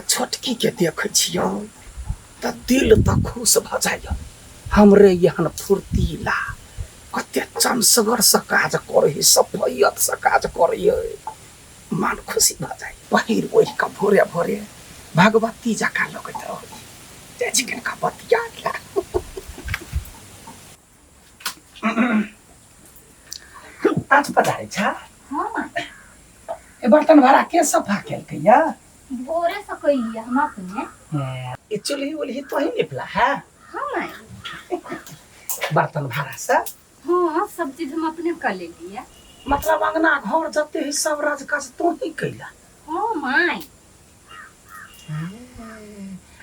छोटकी के देखै छियौ तऽ दिल तऽ खुश भऽ जाइए हमरे एहन फुर्तीला कते चमसगरसँ काज करै है सफैयतसँ काज करै है मन खुशी भऽ जाइ पहिर ओढ़ि कऽ भोरे भोरे भगवती जकाँ लगैत रहै जाइ छी कनिका बतिया गेला आँच पजारै छ हाँ माँ ए बर्तन भाड़ा के सफा केलकै या भोरे से कैलियै हम अपने ई चूल्ही उल्ही तोही निपला है हाँ माँ बर्तन भाड़ा से हाँ सब चीज हम अपने कर लेलियै मतलब अंगना घर जते है सब राज काज तोही कैला हाँ माय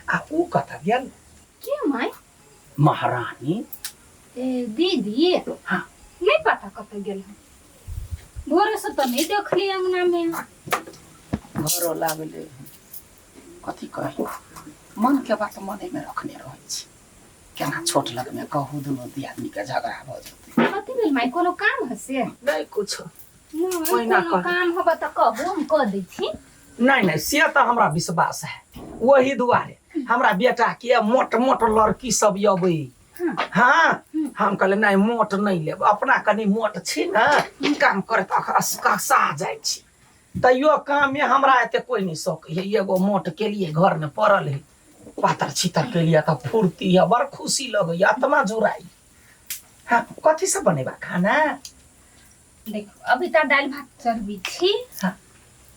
आ ऊ कतऽ गेल के माय महारानी ए दीदी हाँ नहीं पता कतऽ गेल हन भोरे से तऽ नहीं देखली अंगना में घरो लागले कथी कही मन के बात मने में रखने रहै छी केना छोट लगमे कहू दुनू दियादनी के झगड़ा भऽ जेतै कथी भेल माय कोनो काम है से नहि कुछो नहि ओहिना कोनो कह। काम होबे तऽ कहू हम कऽ दै छी नहि नहि से तऽ हमरा विश्वास है वही दुआरे हमरा बेटा के मोट मोट लड़की सब अबै हाँ। हाँ हम कहले नहि मोट नहि लेब अपना कनि मोट छी ने काम करैत कसा जाइ छी तैयो काममे हमरा एते कोइ नहि सकै है एगो मोट केलिए घरमे पड़ल है पातर छितर केलिए तऽ फुर्ती है बड़ खुशी लगैया आत्मा जुड़ाई हाँ कथी सब बनेबा खाना देखो अभी तऽ दालि भात चढ़बी छी हाँ।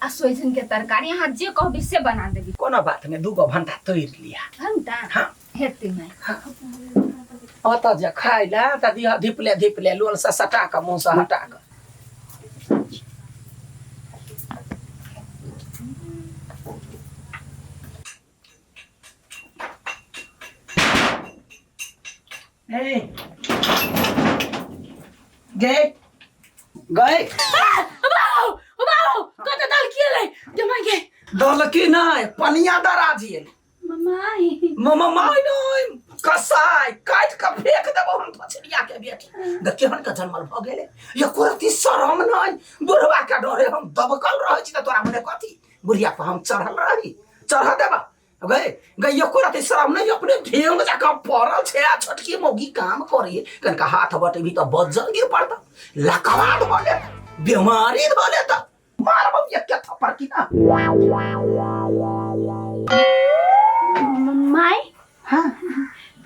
आ सोइजन के तरकारी अहाँ जे कहबी से बना देबी कोनो बात नहि दूगो भंटा तोड़ि लिया भंटा हाँ। हेतै माय ओतऽ जे खाय लए तऽ दिह धिपले धिपले लोल से सटा कऽ मुँह से हटा कऽ ए गए गए बाबू कत दाल किए लै के माय के दलकी नहि पनिया दराजी एलै ममाई ममा माय नहि कसाई काटि कऽ फेंक देबो हम पछड़िया के बेटी ग केहन के जनमल भऽ गेलै एको रत्ती शरम नहि बुढ़वा के डरे हम दबकल रहै छी तऽ तोरा मने कथी बुढ़िया पर हम चढ़ल रही चढ़ देबा गए गए एको रत्ती शरम नहि अपने ढेंग जकाँ पड़ल छै आ छोटकी मौगी काम करे कनिका हाथ बटेबी तऽ बज्जर गिर पड़ता लकवा धऽ लेत बीमारी धऽ लेत मारबौ एक थप्पड़ की ना माय हाँ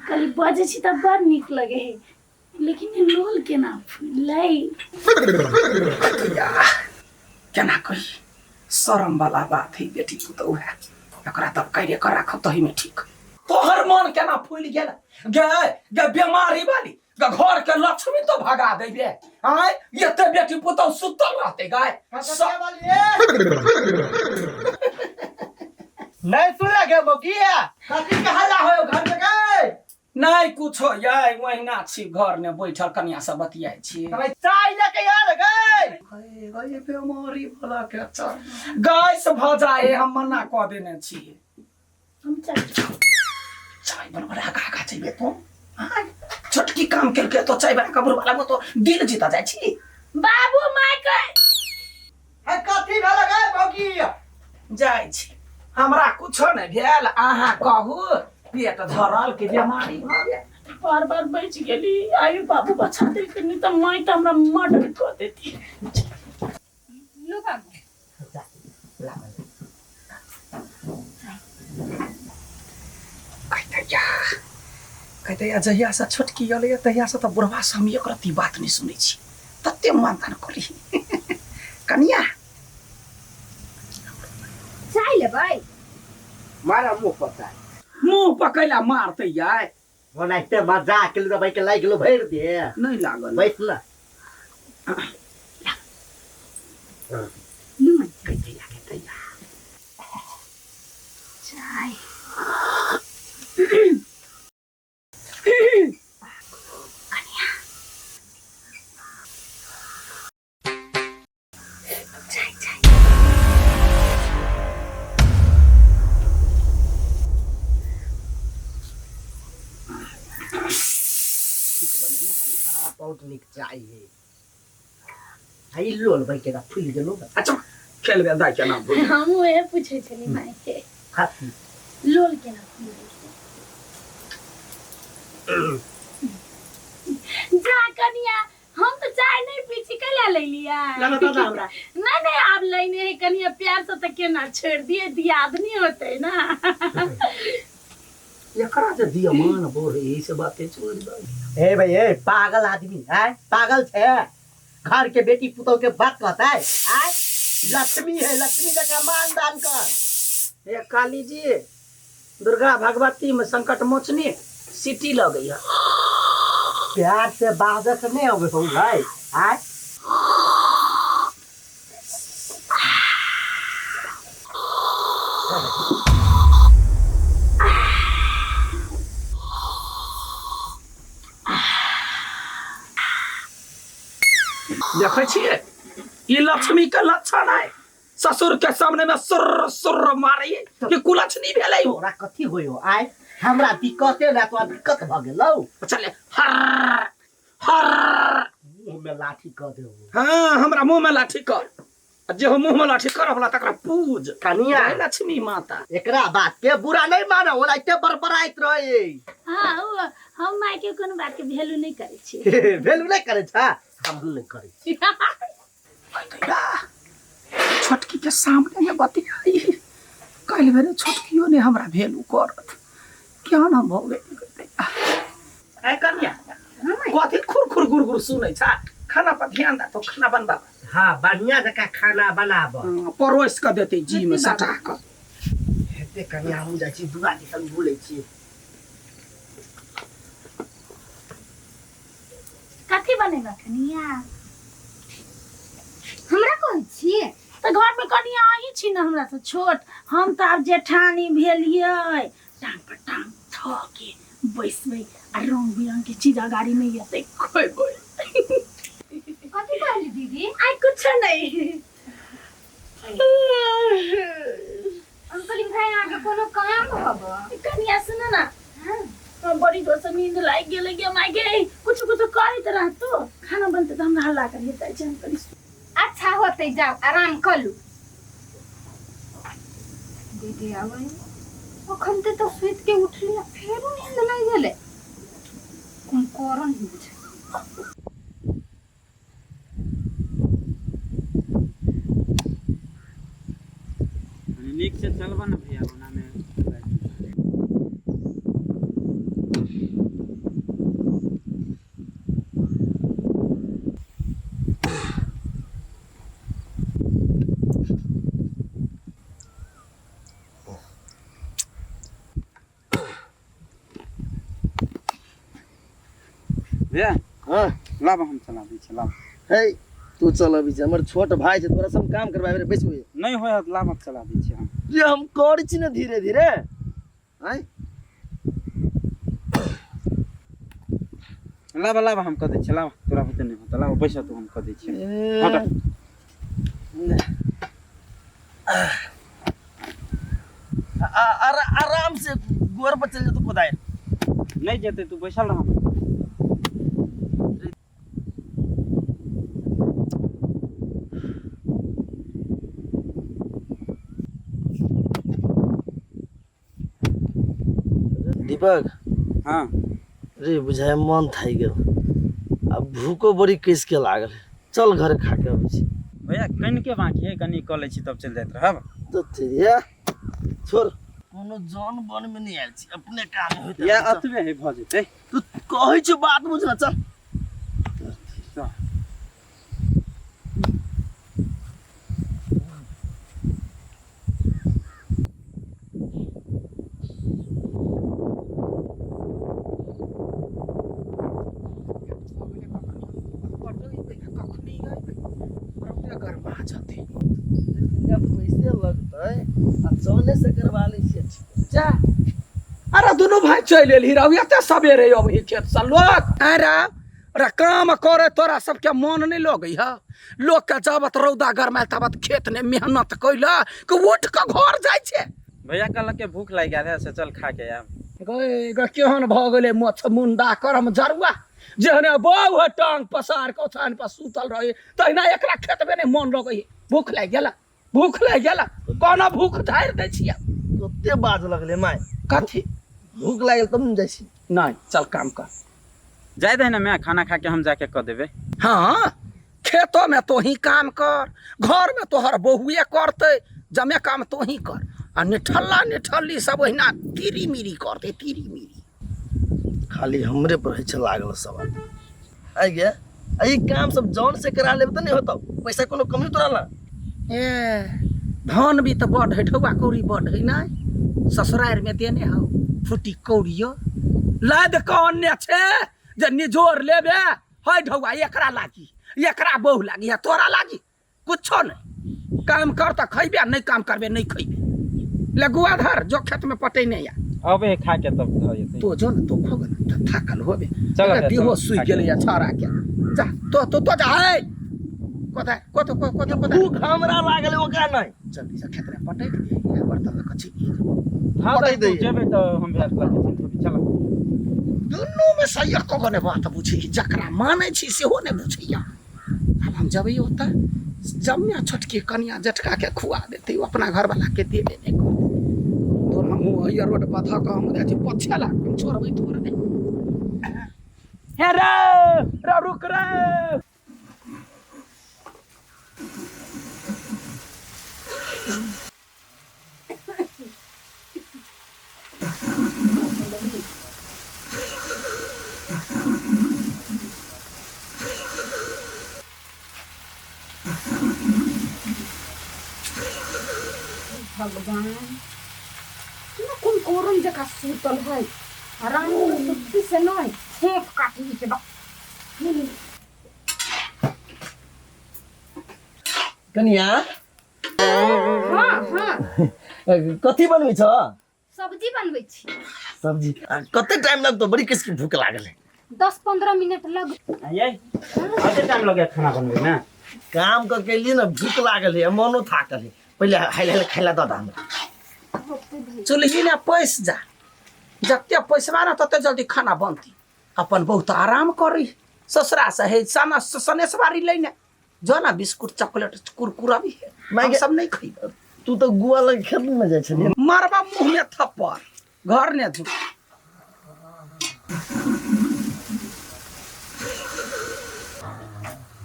कहली बजै छी तऽ बड़ नीक लगे है लेकिन ई लोल केना फूललै या केना कही शरम वाला बात है बेटी पुतहु है एकरा तब करे कर राखब तही में ठीक तोहर मन केना फूलि गेल गे गे बीमारी वाली गे घर के लक्ष्मी तो भगा देबे आय एते बेटी पुतहु सुतल रहते गाय नहीं सुन लगे मौगिया कथी के हल्ला हो घर में गए नहीं कुछो याय वहिना छी घर में बैठल कनिया से बतियाइ छी तब चाय लेके आयल गए गए गए बेमारी वाला के चल गैस भऽ जाए हम मना कऽ देने छी हम चाय चाय बनबे आगा आगा जइबे तू आय छोटकी काम केलकै तो चाय बना कऽ बुढ़वा लगो तो दिल जीता जाइ छी बाबू माय के है कथी भेल गए मौगिया जाइ छी हमरा कुछो नहि भेल अहाँ कहू पेट धरल कि बेमारी भऽ गेल बार बार बच गेली आयु बाबू बचा देलकै नहीं तऽ माय तऽ हमरा मर्डर कऽ देती लो बाबू कहतैया जहियासँ छोटकी एलैया तहियासँ तऽ बुढ़बासँ हम एक रत्ती बात नहि सुनै छी तते मानतान करी कनिया चाय लेबै मारा मुंह पर चाय मुंह पकैला मारतै याय ओनाहिते मजाक केलु दबाई के लागि गेलो भरि दे नहि लागल बैस ल लू माय कहतैया कहतैया चाय बहुत नीक चाय है। आ ई लोल भाई केना फूलि गेलो? अच्छा खेल बेल दाइ केना भूल। हमहूँ उएह पूछै छली मायके। खाती लोल केना फूलि गेल? जा कनिया, हम तऽ चाय नहि पी छी, कैला लै लियै? ना ना दादा हमरा। नहीं नहीं, आब लेने है कनिया, प्यार से तऽ केना छोड़ि दिए, दियादनी होतै ना। एकरा जे दियमान बोल यही से बातें छोड़ दे। ए भाई ए पागल आदमी है, पागल छे, घर के बेटी पुतोह के बात कहता है। आय लक्ष्मी है, लक्ष्मी का मान दान कर। हे काली जी, दुर्गा भगवती में संकट मोचनी सीटी लग गई है। प्यार से बाजत नहीं होवे हो भाई। आय देखै छियै ई लक्ष्मी के लक्षण है, ससुर के सामने में सुर सुर मारे कि कुलक्षणी भेलै हो। तोरा कथी होयो? आय हमरा दिक्कते ना, तोरा दिक्कत भ गेलौ। चले हर हर मुंह में लाठी क देबो। हाँ, हमरा मुंह में लाठी कर, आ जे हो मुंह में लाठी कर होला तकरा पूज। कनिया। जय लक्ष्मी माता। एकरा बात के बुरा नहीं मानो, ओला एते बड़बड़ाइत रहे। हाँ, ओ हम माय के कोनो बात के वैल्यू नहीं करै छियै। वैल्यू नहीं करे छा, हम नहीं करे छी। छोटकी के सामने में बतियाई काल्हि भेल, छोटकियो ने हमरा भेलू करत, केहन हम भऽ गेल। ऐ कनिया, कथी खुर खुर गुर गुर सुनै छा? खाना पर ध्यान दे तो, खाना बनबा। हाँ, बढ़िया जकाँ खाना बनाब। परोसि कऽ देतै जी में सटा कऽ। हेते कनिया, हम जाइ छी दुआ दिसन बोलै छी। कथी बनेबा कनिया? हमरा कहै छियै? तऽ घर में कनिया अहीं छी ने हमरा से छोट, हम तऽ आब जेठानी भेलियै, टांग पर टांग धऽ के बैसबै आ रंग बिरंग के चीज अगाड़ी नहि एतै, खेबै। कथी कहली दीदी? आइ कुछ नहीं। हम कहली भाई अहाँके कोनो काम हब? कनिया सुन ना, हम बड़ी जोर से नींद लागि गेलै गे माय गे, कुछ कुछ करैत रहतो, खाना बनतै तऽ हमरा हल्ला करिए जाइ छै, हम कनि अच्छा होतै, जाओ आराम कर लू। दीदी आबै अखन ते तो सुति के उठली आ फेरो नींद लागि गेलै, कोन करन ही बुझै। नीक से चलबा ने भैया, ओना में भैया। हाँ। लाब, हम चला दै छी, लाब। हे, तू चल अबै छै, हमर छोट भाई छै, तोरा से हम काम करबाबे रे, बैसबै नहि होइ हत, लाब, हम चला दै छी हम। रे हम करै छी ने धीरे धीरे। आँय लाब लाब, हम कऽ दै छी, लाब, तोरा बुते नहि होतौ, लाब, बैस तू, हम कऽ दै छी। हट। आराम से गोर पर चल जेतौ कोदारि। नहि जेतै, तू बैसल रह। दीपक। हाँ। रे बुझाय मन थाकि गेल आ भूखो बड़ी कस के लागल, चल घर खा के अबै छी। भैया, कनिके बाकी है, कनि कऽ लै छी तब चलि जाइत रहब। तऽ या छोड़, कोनो जन बन में नहीं आयल छी, अपने काम होइत या रहतै, चल। अतबे है, भऽ जेतै। तू कहै छी बात बुझ ना, चल। चल। कखनी अयबै, गरमा जेतै। पैसे लगतै आ चले से करवा लै छियै। जा, अरे दुनू भाई चलि एलही रौ, एते सबेरे अबही खेतसँ लोक? अरे अरे, काम करे तोरा सबके मन नहि लगै है? लोकके जाबत रौदा गरमायल ताबत खेत नहि मेहनत कैलक कि उठि कऽ घर जाइ छै। भैया कहलक के भूख लागि गेल है, से चल खा के आयब। गै गै, केहन भऽ गेलै मोछ मुंडा करम जरुआ। जेहने बहु है टांग पसार के ओछान पर सुतल रहे तहिना एकरा खेतबे नहि मन लगै है। भूख लागि गेल, भूख लागि गेल, कोना भूख धारि दै छियै। कते बाज लगले माय। कथी? भूख लागल तब ने जाइ छी। नहि चल काम कर। जाय दे ना मैं खाना खा के हम जाके कह देबे। हाँ खेतो में तोही काम कर, घर में तोहर बहुए करते, जमे काम तोही कर, आ निठल्ला निठल्ली सब ओहिना तिरी मिरी करते, तिरी मिरी। खाली हमरे पर होइ छै लागल सब आदमी। आइ गे, आ ई काम सब जौन से करा लेब तऽ नहि होतौ, पैसा कोनो कमी तोरा ला। ए धन भी तऽ बड है, ढौआ कौड़ी बड है नै, ससुरारि में देने हौ फुटी कौड़ियो लाद कऽ अनने छे जे निजोर लेबे है ढौआ, एकरा लागी, एकरा बहु लागी, आ तोरा लागी कुछो नहीं। काम कर तऽ खैबे, नहीं काम करबे नहीं खैबे। ले गुआ धर जो खेत में पटेने या। अबे खा के तब धर जेतै। तो जो न तो खोगे न तो थाकल होबे। चल एकर बे, देहो चल, सूखि खा के। गेलै या छाड़ा के। जा तो तो तो जा है। कतऽ कतऽ कतऽ कतऽ कतऽ भूख हमरा लागल ओकरा नहीं। जल्दी से खेत में पटैक या बर्तन लऽ कऽ चलि गेल। हाँ, पटैक तऽ दैयै। जेबै तऽ हम भैंस लऽ के चलि जेबै, चल। दुनू में से एको गो नहि बात बुझै, जकरा मानै छी सेहो नहि बुझैया। आब हम जबै ओतऽ जम्मे छोटकी कनिया जेठका के खुआ देतै, ओ अपना घरवाला के देबे नहि करतै। तोर हमहूँ हइया रोड पर धऽ कऽ हम जाइ छी पोछे ला, हम छोड़बै तोर नहि। हे रे, रे रुक रे। भगवान केना कोन कोरन जकाँ सुतल है, आराम से सुतती से नहीं ठेक काटी के बा। कनिया। हाँ हाँ। कथी बनबै छ? सब्जी बनबै छी। सब्जी। आ, कते टाइम लगतौ? बड़ी किसकी भूख लागल है। 10-15 मिनट लग। ये कते टाइम लगे खाना बनबै में? काम कर के लिए ना भूख लागल है, मनो थाकल है। पहिले हाइल हाइल खाइला दऽ दे हमरा। चूल्ही ने पैस जा, जते पैसबा ना तते जल्दी खाना बनती। अपन बहुत आराम करी ससुरा से है सना सनेसवारी लैने जो ना बिस्कुट चॉकलेट कुरकुरा भी है, मैं हम के- सब नहीं खइब। तू तो गुआ लग खेत में जाइ छलियै। मारबा मुंह में थप्पड़, घर ने झुक।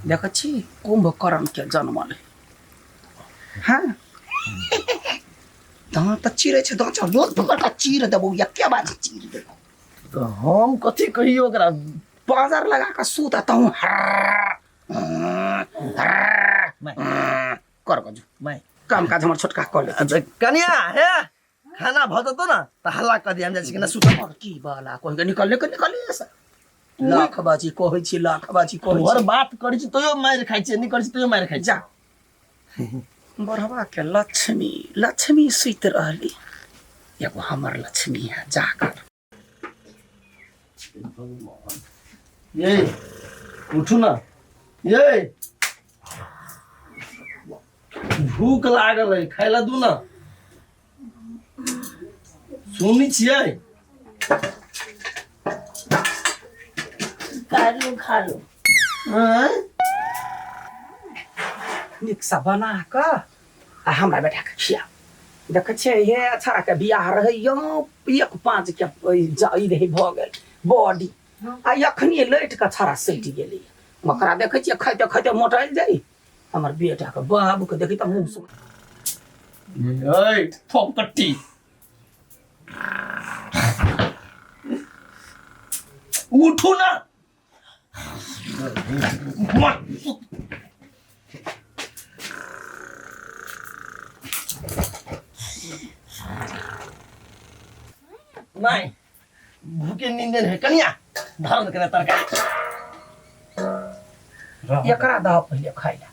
देखै छी कुंभकर्ण के जन्मल है। हाँ दाँत तऽ चिरै छै, दाँत रोज पकड़ कऽ चीर देबौ, एके बार चीर देबौ। तऽ हम कथी कहियो ओकरा? बाजार लगा कऽ सुत आ तहूँ हर हर कर गजु। माय। काम काज हमर छोटका कऽ ले। अच्छा कनिया हे खाना भऽ जेतौ ने तऽ हल्ला कऽ दिहे, हम जाइ छी कनि सुतऽ। और की बाला कहि के निकलले के निकलिए से लाख बाजी कहै छी, लाख बाजी कहै तोहर छी। बात करै छी तैयो मारि खाइ छियै, नहि करै छी तैयो मारि खाइ छी। जा बढ़वा के लक्ष्मी लक्ष्मी सुति रहली, एगो हमर लक्ष्मी है जाकर। ये उठू ना, ये भूख लागल है, खाय ला दू ना। सुनै छियै? खा लू, खा लू। आँय? नीकसँ बना कऽ आ हमरा बेटाके खिया। देखै छियै हे छड़ाके बियाह रहै यौ एक पाँच के ई रहै भऽ गेल बॉडी, आ एखनी लटि कऽ छड़ा सटि गेलै। ओकरा देखै छियै खाइते खाइते मोटाइल जाइ। हमर बेटाके बाबूके देखी तऽ मुँह सुख। ओए फोकट्टी उठू ना। नहीं भूखे नींद नहीं है। कनिया धर दे कने तरकारी। एकरा दह पहिले खाइ ला।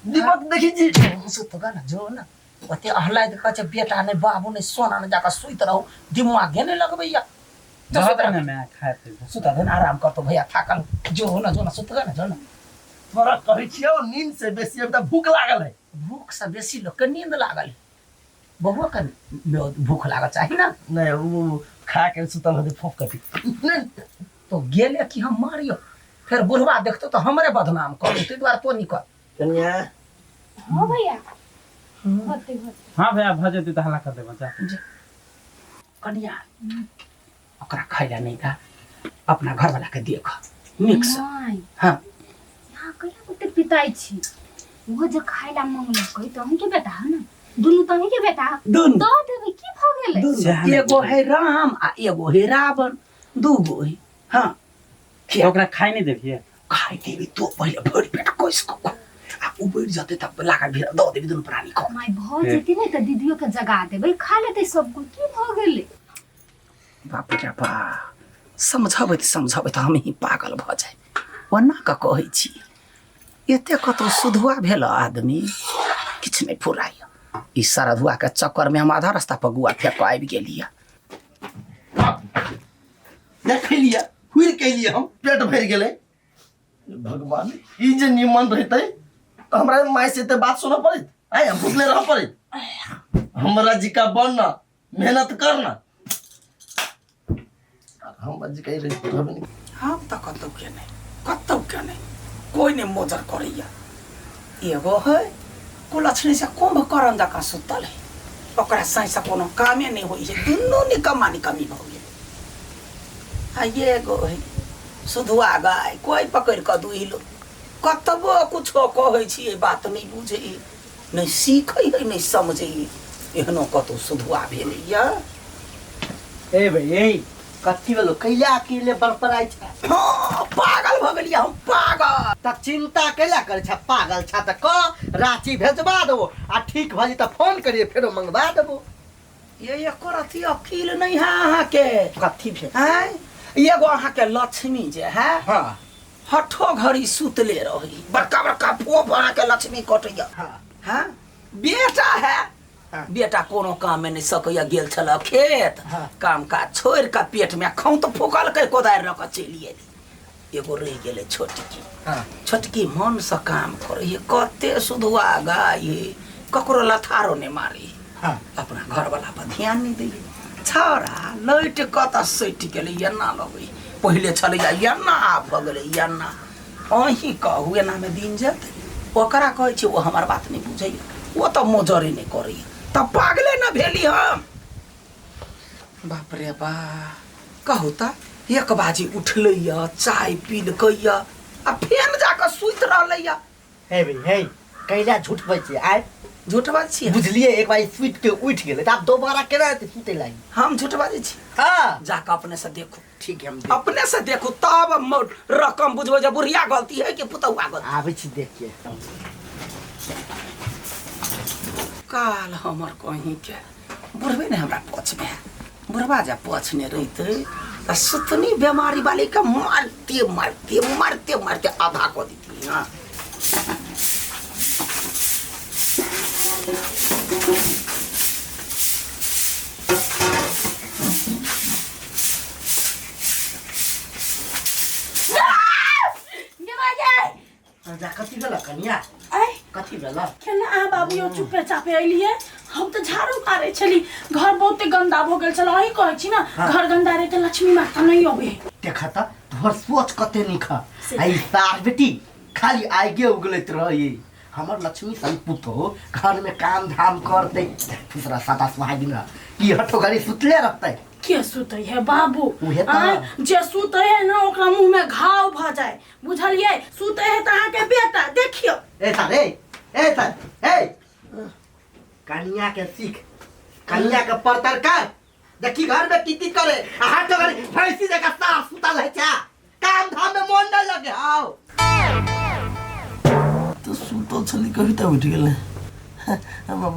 दीपक देखी जी सुत गा ना जो ना ओते अहलाद कहै छै बेटा नहि बाबू नहि सोना नहि जाकऽ सुति रहू, दिमागे नहि लगबैया। जा रहत सुत रह। ने मैं खाए पीबे। सुत रह ना, आराम करतो भैया थाकल। जो ना जो ना सुत गा ना जो ना। तोरा कहै छियौ नींद से बेसी अब तऽ भूख लागल है। भूख से बेसी लोग के नींद लागल है। बहुआ के भूख लागल चाही ना। नहीं वो खा के सुतल होतै फोक कटी। तो गेले कि हम मारियो फेर बुढ़वा देखतौ तऽ हमरे बदनाम कर ताहि दुआरे तो निकल। कनिया। हाँ भैया, होते होते। हाँ भैया, भऽ जेतै तऽ हल्ला कर देबै, जा। कनिया, ओकरा खाइ लए नहि दा, अपना घरवाला के देख नीक से। नहीं। हाँ। यहाँ कहिया ओते पिताई छी? ओहो जे खाय ला मंगलकै तऽ अहींके बेटा है ने, दुनू तऽ अहींके बेटा है। दुनू। दऽ देबै, की भऽ गेलै? सएह ने। एगो है राम आ एगो है रावण, दूगो है। हाँ। तऽ ओकरा खाइ नहि देबियै? खाइ देबी, तो पहिले भरि पेट कसि कऽ खो आ उबरि जेतै तब लागल भीड़ दऽ देबी, दुनू प्राणी खो। माय, भऽ जेतै ने तऽ दीदियो के जगा देबै, खा लेतै सब कोइ, की भऽ गेलै? बाप रे बा, समझबैत समझबैत हम ही पागल भऽ जाय। ओना कऽ कहै छी, एते कतौ सुधुआ भेल आदमी किछु नहि फुराइए। ई सरधुआके चक्करमे हम आधा रास्ता पर गुआ फेंक कऽ आबि गेलियै। देख लिअ, हुर के लिए हम पेट भरि गेलै। भगवान, ई जे निमन रहतै तऽ हमरा माय से एते बात सुनऽ पड़ैत? आइ हम भुखले रहऽ पड़ैत? हमरा जी का बनना मेहनत करना, हमरा जी का रहबे नहि। हम तऽ कतौ के नहि, कतौ के नहि, कोइ नहि मोजर करैया। एगो है कुलक्षणी से कुंभकर्ण जकाँ सुतल है, ओकरा साँझ से कोनो कामे नहि होइ छै, दुनू निकम्मा निकम्मी भऽ गेल। आ एगो है सुधुआ गाय, कोइ पकड़ि कऽ दुहि लो, कतबो कुछो कहै छियै बात नहि बुझै, नहि सीखै है, नहि समझै। एहनो कतौ सुधुआ भेलैया? ए भाई, ए कथी भेलो? कैला अकेले बड़बड़ाइ छै? हाँ, पागल भऽ गेलियै हम, पागल। त चिंता कैला करै छ? पागल छ त कह, रांची भेजबा देबो, आ ठीक भऽ जेतै फोन करिए, फेरो मंगवा देबो। ये एकर अथी अकील नहीं है अहाँके। कथी भेल? आँय, एगो अहाँके लक्ष्मी जे है, हाँ, हठो घड़ी सुतले रही, बड़का बड़का फोप अहाँके लक्ष्मी कटैया। हाँ, बेटा है। हाँ। बेटा कोनो काम में नहीं सकैया, गेल छल खेत। हाँ। काम काज छोड़ कऽ पेट में खौत फूकलकै, कोदारि लऽ कऽ चलि एली। एगो रहि गेलै छोटकी। हाँ। छोटकी मन से काम करै, कते सुधुआ गाय है, ककरो लथारो नहि मारै। हाँ। अपना घरवाला पर ध्यान नहि दैए। छौड़ा लैट कऽ तऽ सटि गेलै, एना लगै पहिले छलैया एना, आब भऽ गेलै एना। अहीं कहू, एनामे दिन जेतै? ओकरा कहै छियै, ओ हमर बात नहि बुझैया, ओ तऽ मोजरे नहि करैया, तऽ पागले ने भेली हम। बाप रे बा, कहू तऽ, एक बाजी उठलैया, चाय पीलकैया आ फेर जाकऽ सुति रहलैया। हे भाई, हे कैला झूठ बजै छियै आइ? झूठ बाजै छियै? बुझलियै, एक बार सुति के उठि गेलै तऽ आब दोबारा केना एतै सुतै लागि? हम झूठ बाजै छी? हाँ। जाकऽ अपने से देखू। ठीक है, हम अपने से देखू, तब रकम बुझबै जे बुढ़िया गलती है कि पुतहुआ गलती। आबै छी देख के। काल हमर कहीं के बुढ़बे ने हमरा पछमे, बुढ़बा जे पछने रहितै तऽ सुतनी बेमारी वाली के मारते मारते मारते मारते आधा कऽ दितियै। हाँ। जा, कथी भेल कनिया? आइ। कथी भेल? केना अहाँ बाबू यौ चुपे चापे अयलियै? हम तऽ झाड़ू मारै छली, घर बहुते गंदा भऽ गेल छल। अहीं कहै छी ने, घर गंदा रहै तऽ लक्ष्मी माता नहि अबै। देख त तोहर सोच कते नीक है। आ ई सार बेटी खाली आगे उगलैत रही। हमर लक्ष्मी सन पुतोह घर में काम धाम करते, खुश रह, सदा सुहागिन रह, की हठो घड़ी सुतले रहते? के सुतै है बाबू? उहे तऽ। आँय, जे सुतै है ने ओकरा मुँह में घाव भऽ जाय, बुझलियै? सुतै है तऽ अहाँके बेटा देखियौ। ए सर, ए ए सर, ए कनिया के सीख, कनिया के परतर कर, देखी घर में की की करे। आ हठो घड़ी भैंसी जकाँ साफ सुतल है चा, काम धाम में मोन नहीं लगे। आओ। तऽ सुतल छली, कभी तऽ उठि गेलै।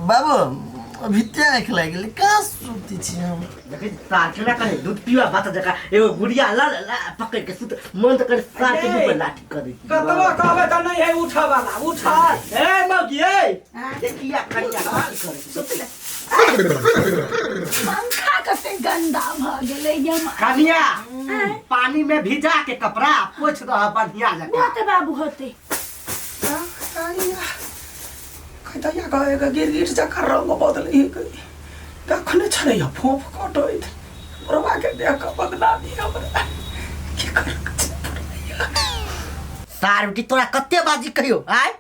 बाबू, अभी ते आँखि लागि गेलै, कहाँ सुतै छी हम? देखै छी सार केना करे दूध पीवा बात जकाँ एगो गुड़िया ला ला पकड़ के सुत, मन तऽ करे सार के मुँह पर लाठी कर दै छी। कतबो कहबै तऽ नहि है उठऽ वाला, उठऽ। ए मौगी, ए देखिया कनिया की करे छै। पंखा कते गंदा भऽ गेलै ये। कनिया, पानी में भिजा के कपड़ा पोछ दह बढ़िया जकाँ। होते बाबू, होते। दैया गए गिरगिट जकाँ रंग बदलै तखने छलैया फोफ कटैत। बुढ़वा के देख कऽ बदनामी हमरा की करऽ के छै बुढ़ैया। सार बेटी तोरा कते बाजी कहियो आय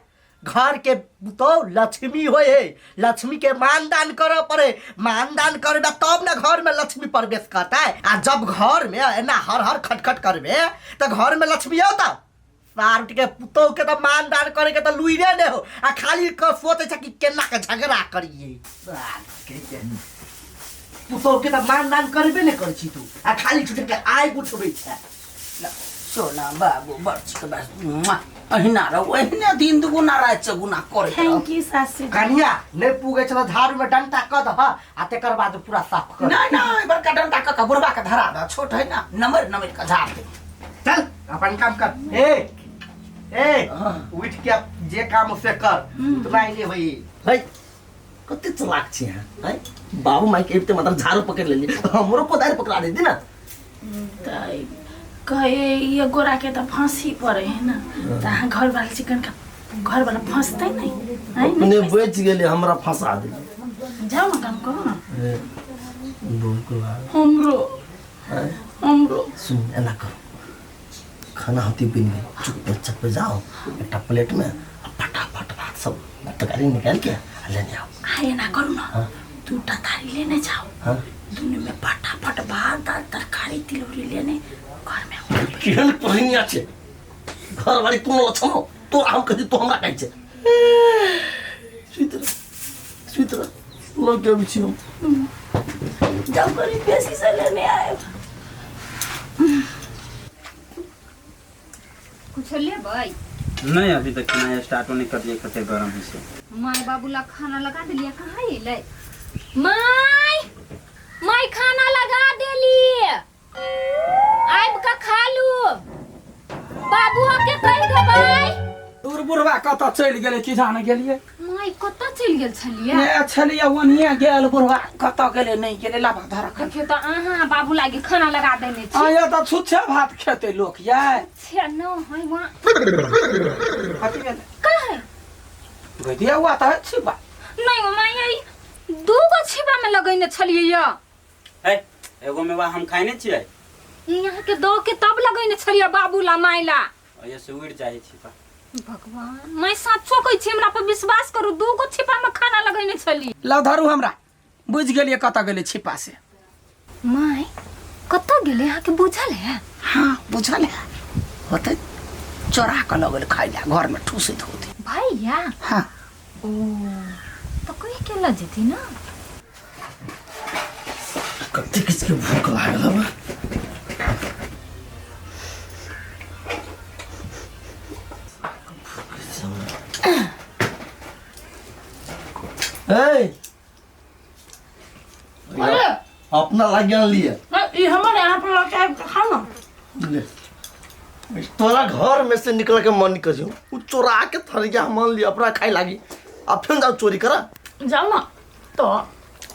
घर के पुतोह लक्ष्मी होय है लक्ष्मी के मान दान करे पड़े मान दान करबे तब ना घर में लक्ष्मी प्रवेश करता है आ जब घर में एना हर हर खटखट करबे तो घर में लक्ष्मी औता सार बेटी के पुतोह के तो मान दान करे के तो लुइरे ने हो आ खाली क सोचे छ कि केना के झगड़ा करिए सार के पुतोह के तो मान दान करबे ने करै छी तू आ खाली छुटे के आइ उठबै छै सोना बाबू बर्च के बस मुआ, अहिना रहो अहिना दिन दुगुना रात चौगुना करे thank you सासू जी। कनिया नहीं पुगे छल झाड़ू में डंटा क दह आ तेकर बाद पूरा साफ कर नहीं नहीं बड़का डंडा क के बुढ़वा के धरा दे छोट है ना नमर नमर के झाड़ दे चल अपन काम कर ए ए उठ के जे काम उसे कर उतना ही नहीं होई है कते चलाक छी अहाँ है बाबू माई के अबिते मतलब झाड़ू पकड़ लेली हमरो कोदारि पकड़ा देती ना तऽ कहे ये गोरा के तऽ फांसी पड़े है ना तऽ अहाँ घर वाला चिकन के घर वाला फंसतै नहीं है अपने बच गेले हमरा फंसा देली जाओ ना काम करू ना ए, भूख लागल हमरो हैं? हमरो सुन एना करू खाना होती बनि गेल चुप चुप जाओ एकटा प्लेट में आ फटाफट भात सब तरकारी निकाल के आ लेने आओ आ एना करू ना हाँ। दूटा थारी लेने जाओ हाँ दुनू में फटाफट भात दाल तरकारी तिलौरी लेने घर में आओ। केहन पढ़निया छै घरवाली कोनो लक्षण हो तोरा हम कहै तो हमरा कहै छै सुति रह सुति रह लऽ के अबै छी हम जाओ करी बेसी से लेने आए कुछ लेबै नहीं अभी तक खेनाइ स्टार्टो नहीं करलियै कते गरम होइ छै माय बाबू ला खाना लगा देलियै कहाँ एलै माय माय खाना लगा देली आबि कऽ खा लू बाबू के कहि देबै दूर बुढ़वा कतऽ चलि गेलै की जाने गेलियै माय कतऽ चलि गेल छलियै ने छलियै ओनिये गेल बुढ़वा कतऽ गेलै नहि गेलै लाबा धरा खन देखियौ तऽ अहाँ बाबू लागी खाना लगा देने छी आया तऽ छुच्छे भात खेतै लोक यै छे न है वहाँ कथी भेलै कहाँ गदिया हुआ तऽ छिपा नहीं माय ई दू गो छिपा में लगैने छलियै य है एगो मेवा हम खाइ नहि छियै यहाँ के दो के तब लगैने छलियै बाबू ला माय ला ओहिसँ से उड़ि जाइ छिपा भगवान मैं सचो कहै छी हमरा पर विश्वास करू दू गो छिपा में खाना लगैने छली लौ धरू हमरा बुझि गेलियै कतऽ गेलै छिपा से माय कतऽ गेलै अहाँके बुझल है हाँ बुझल है होतै चोरा कऽ लऽ गेल खाइ लए घरमे ठूसैत होतै भैया हाँ ओ तऽ कहि के लऽ जेती ना कते किछके भूख लागल हबे ए अरे अपना लाग लिए ई हमर यहाँ पर लऽ के आबि कऽ खाउ ना ले। तोरा घर में से निकल के मन करियो उ चोरा के थरिया मान लिया अपना खाए लागी अब फिर जाओ चोरी करा जाओ ना तो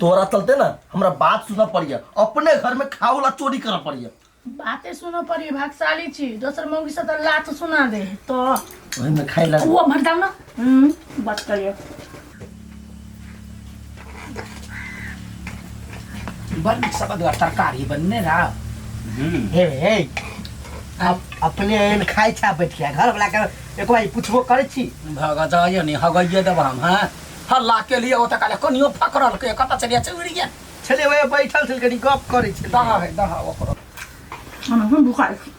तोरा चलते ना हमरा बात सुनना पड़िया अपने घर में खाओ ला चोरी करना पड़िया बाते सुनऽ पड़ी भागशाली छी दोसर मौगी से तऽ लात सुना दे तो वही में खाए लागी वो भर दाও ना बात करियो बड़ नीक सबदगर तरकारी बनने रहा हे हे आप अपने एहन खाइ छा बैठ के घर वाला के एक बार पूछबो करै छी भग जाइए नहीं हगैये देब हम हाँ हल्ला के लिए ओतऽ काले कनियो फकड़ल के कतऽ चलिए चुड़ी गेल छलै ओए बैठल छल कनी गप करै छलै दहा है दहा ओकरो हम भुखाल छी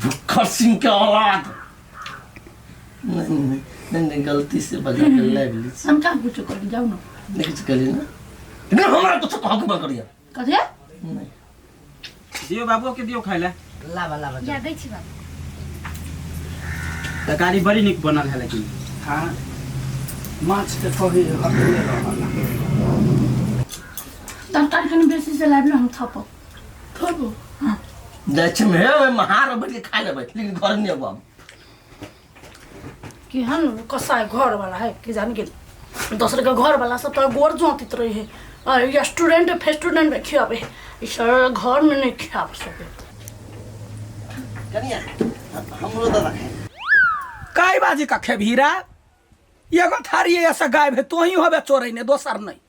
भुक्खर सिंह के औलाद नहीं नहीं नहीं नहीं गलती से बजा के ले ली हम कहाँ कुछ कर जाओ ना नहीं कुछ करी ना नहीं हमरा कुछ कह के करिया कथिया नहीं दियौ बाबुओ के दियौ खाइ लए लाबा लाबा या दै छी बाबू तरकारी बड़ी नीक बनल है लेकिन हाँ माछ के कही हटले रहल तरकारी कनि बेसी से लाबि हम थपब थपो हाँ जाइ छी हे ओहि महार बैठ के खा लेबै लेकिन घर नहि अबब केहन कसाई घर वाला है कि जान गेल दोसर के घर वाला सब तो गोर जोतित रहे है आ रेस्टोरेंट फेस्टोरेंट में खियाबे ई सर घर में नहीं खियाब सके कनिया हमरो दादा खाए काय बाजी का खेबीरा एगो थारी ऐसा गायब है तोही होबे चोरै ने दोसर नहीं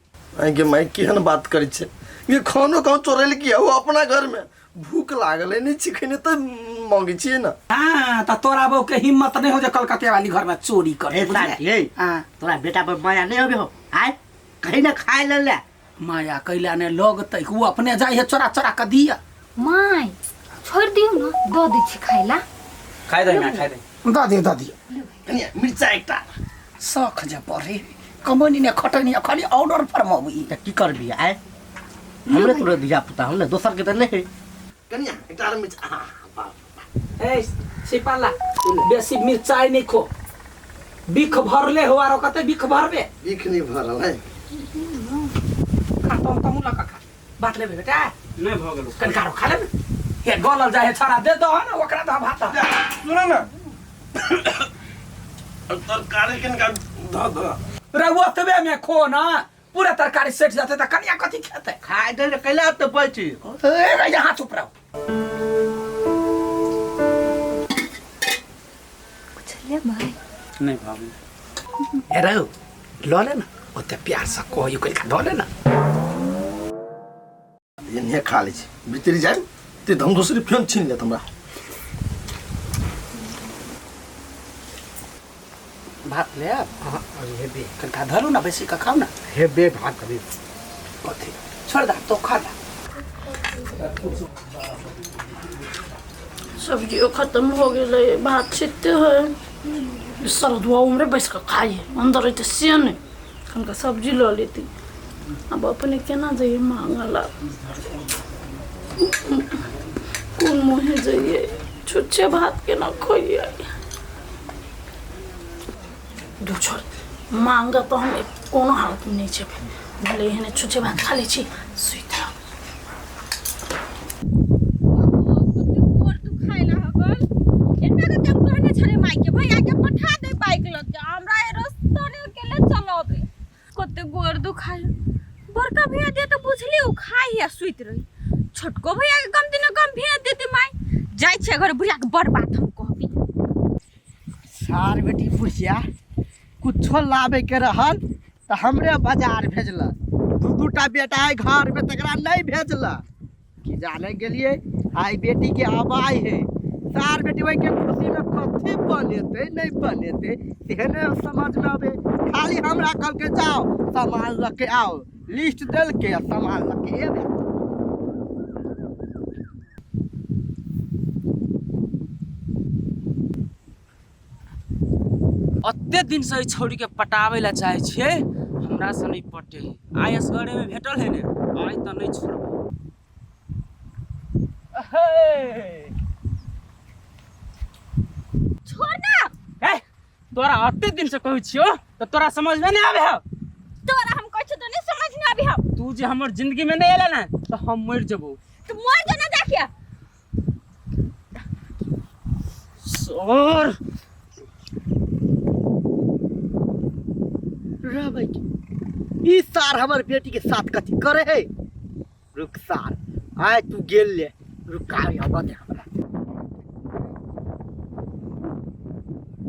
आइ गे माय केहन बात करै छै ये खानो कहाँ चोरैल किया वो अपना घर में भूख लागल है, नहीं छी खैने तऽ मांगै छियै ने। हाँ त तोरा बहू के हिम्मत नहीं हो जे कलकत्ते वाली घर में चोरी करे, ए बुझले? साथी ए हाँ। तोरा बेटा पर माया नहीं होबे हो आय कहीं ना खाए ले ले। माया कैला ने लगतै, उ अपने जाइ है चोरा चोरा के दिया। माय छोड़ दियौ न, दऽ दै छी खाय ला। खाइ दे ना, खाइ दे। दऽ दियौ, दऽ दियौ। कनिया मिर्चा एकटा। शौख जे पड़े कमैनी ने खटैनी, खाली ऑर्डर फरमाबी। तऽ की करबी आय, हमरे तोरे धिया पुता हम ने, दोसर के तऽ नहीं है। कनिया एकटा आर मिर्चा। हाँ, बाप। ए सिपाला, बेसी मिर्चाई नहीं खो, बिख भरले हो आरो कते बिख भरबे? बिख नहीं भरल है। खा तम तमु लका खा। बात लेबे बेटा? नहीं भऽ गेलो। कनकारो खा लेबे? हे गलल जाय है छड़ा दे दो ना ओकरा दो भात। सुन ना तरकारी कनका धऽ दऽ। रे ओतबे में खो ना, पूरा तरकारी सेट जाते त कनिया कथी खेते? खाय दे रे, कैला तो बैठी। ए यहाँ चुप रहो। कुछ लेबै? नहीं भाभी। ए रौ ल ले ना, ओते प्यार से कहियो कनिका दऽ ले ना। एन्हे खा लै छी, भीतरी जायब ते हम दोसरी फेन छीन लेत हमरा। भात ले आब? हाँ, हेबे कनिका धरू ना, बेसी का खाउ ना। हेबे भात कभी। कथी छोड़ दा तो खा ला। सब्जियों खत्म हो गेलै, भात छिटते है सरदुआ उम्रे बैस कऽ खाइए, अंदर रहते से नहि। कनिका सब्जी लऽ लेती। आब अपने केना जइए मांगला, कोन मुँहे जइए? छुच्छे भात केना खोइए? दू छोड़ मांग तऽ हम कोनो हालतमे नहि जेबै, भले एहने छुच्छे भात खा लै छी, सुति रहब। कते गोर दुखाय लागल। एना के हम कहने छलै माय के, भैया के पठा दे बाइक लऽ के, हमरा ए रस्ता ने अकेले चलाबे। कते गोर दुखाय। बड़का भैया दे तऽ बुझली ओ खाइ आ सुति रही, छोटको भैया के कम दिन कम भेज देते माय। जाइ छै घर, बुढ़िया के बड़ बात हम कहबी। सार बेटी बुढ़िया कुछो लाबे के रहल तऽ हमरे बाजार भेजलक, दू दू टा बेटा है घर में तकरा नहीं भेजलक। की जाने गेलिए आई बेटी के आवाज है। सार बेटी वही के खुशी में कथी बनेते नहीं बनेते सेहे ने समझ में आवे। खाली हमरा कल के जाओ सामान लऽ के आओ, लिस्ट देल के आ सामान लऽ के एबे। अते दिन से छौड़ी के पटाबै ला चाहे छियै, हमरा से नहीं पटे है। आइ असगरे में भेटल है ने, आइ तऽ नहीं छोड़बै। छोड़ ना। ए तोरा अते दिन से कहै छियो तऽ तोरा समझ में नहीं आवे है। तोरा हम कहै छियो तऽ नहीं समझ में आवे है। तू जे हमर जिंदगी में नहीं एला ना तऽ हम मरि जेबो। तू मर जो ना जाके। सर रहबै ई सार हमर बेटी के साथ कथी करे है? रुक सार, आय तू गेल ले, रुक आय आबऽ दे हमरा।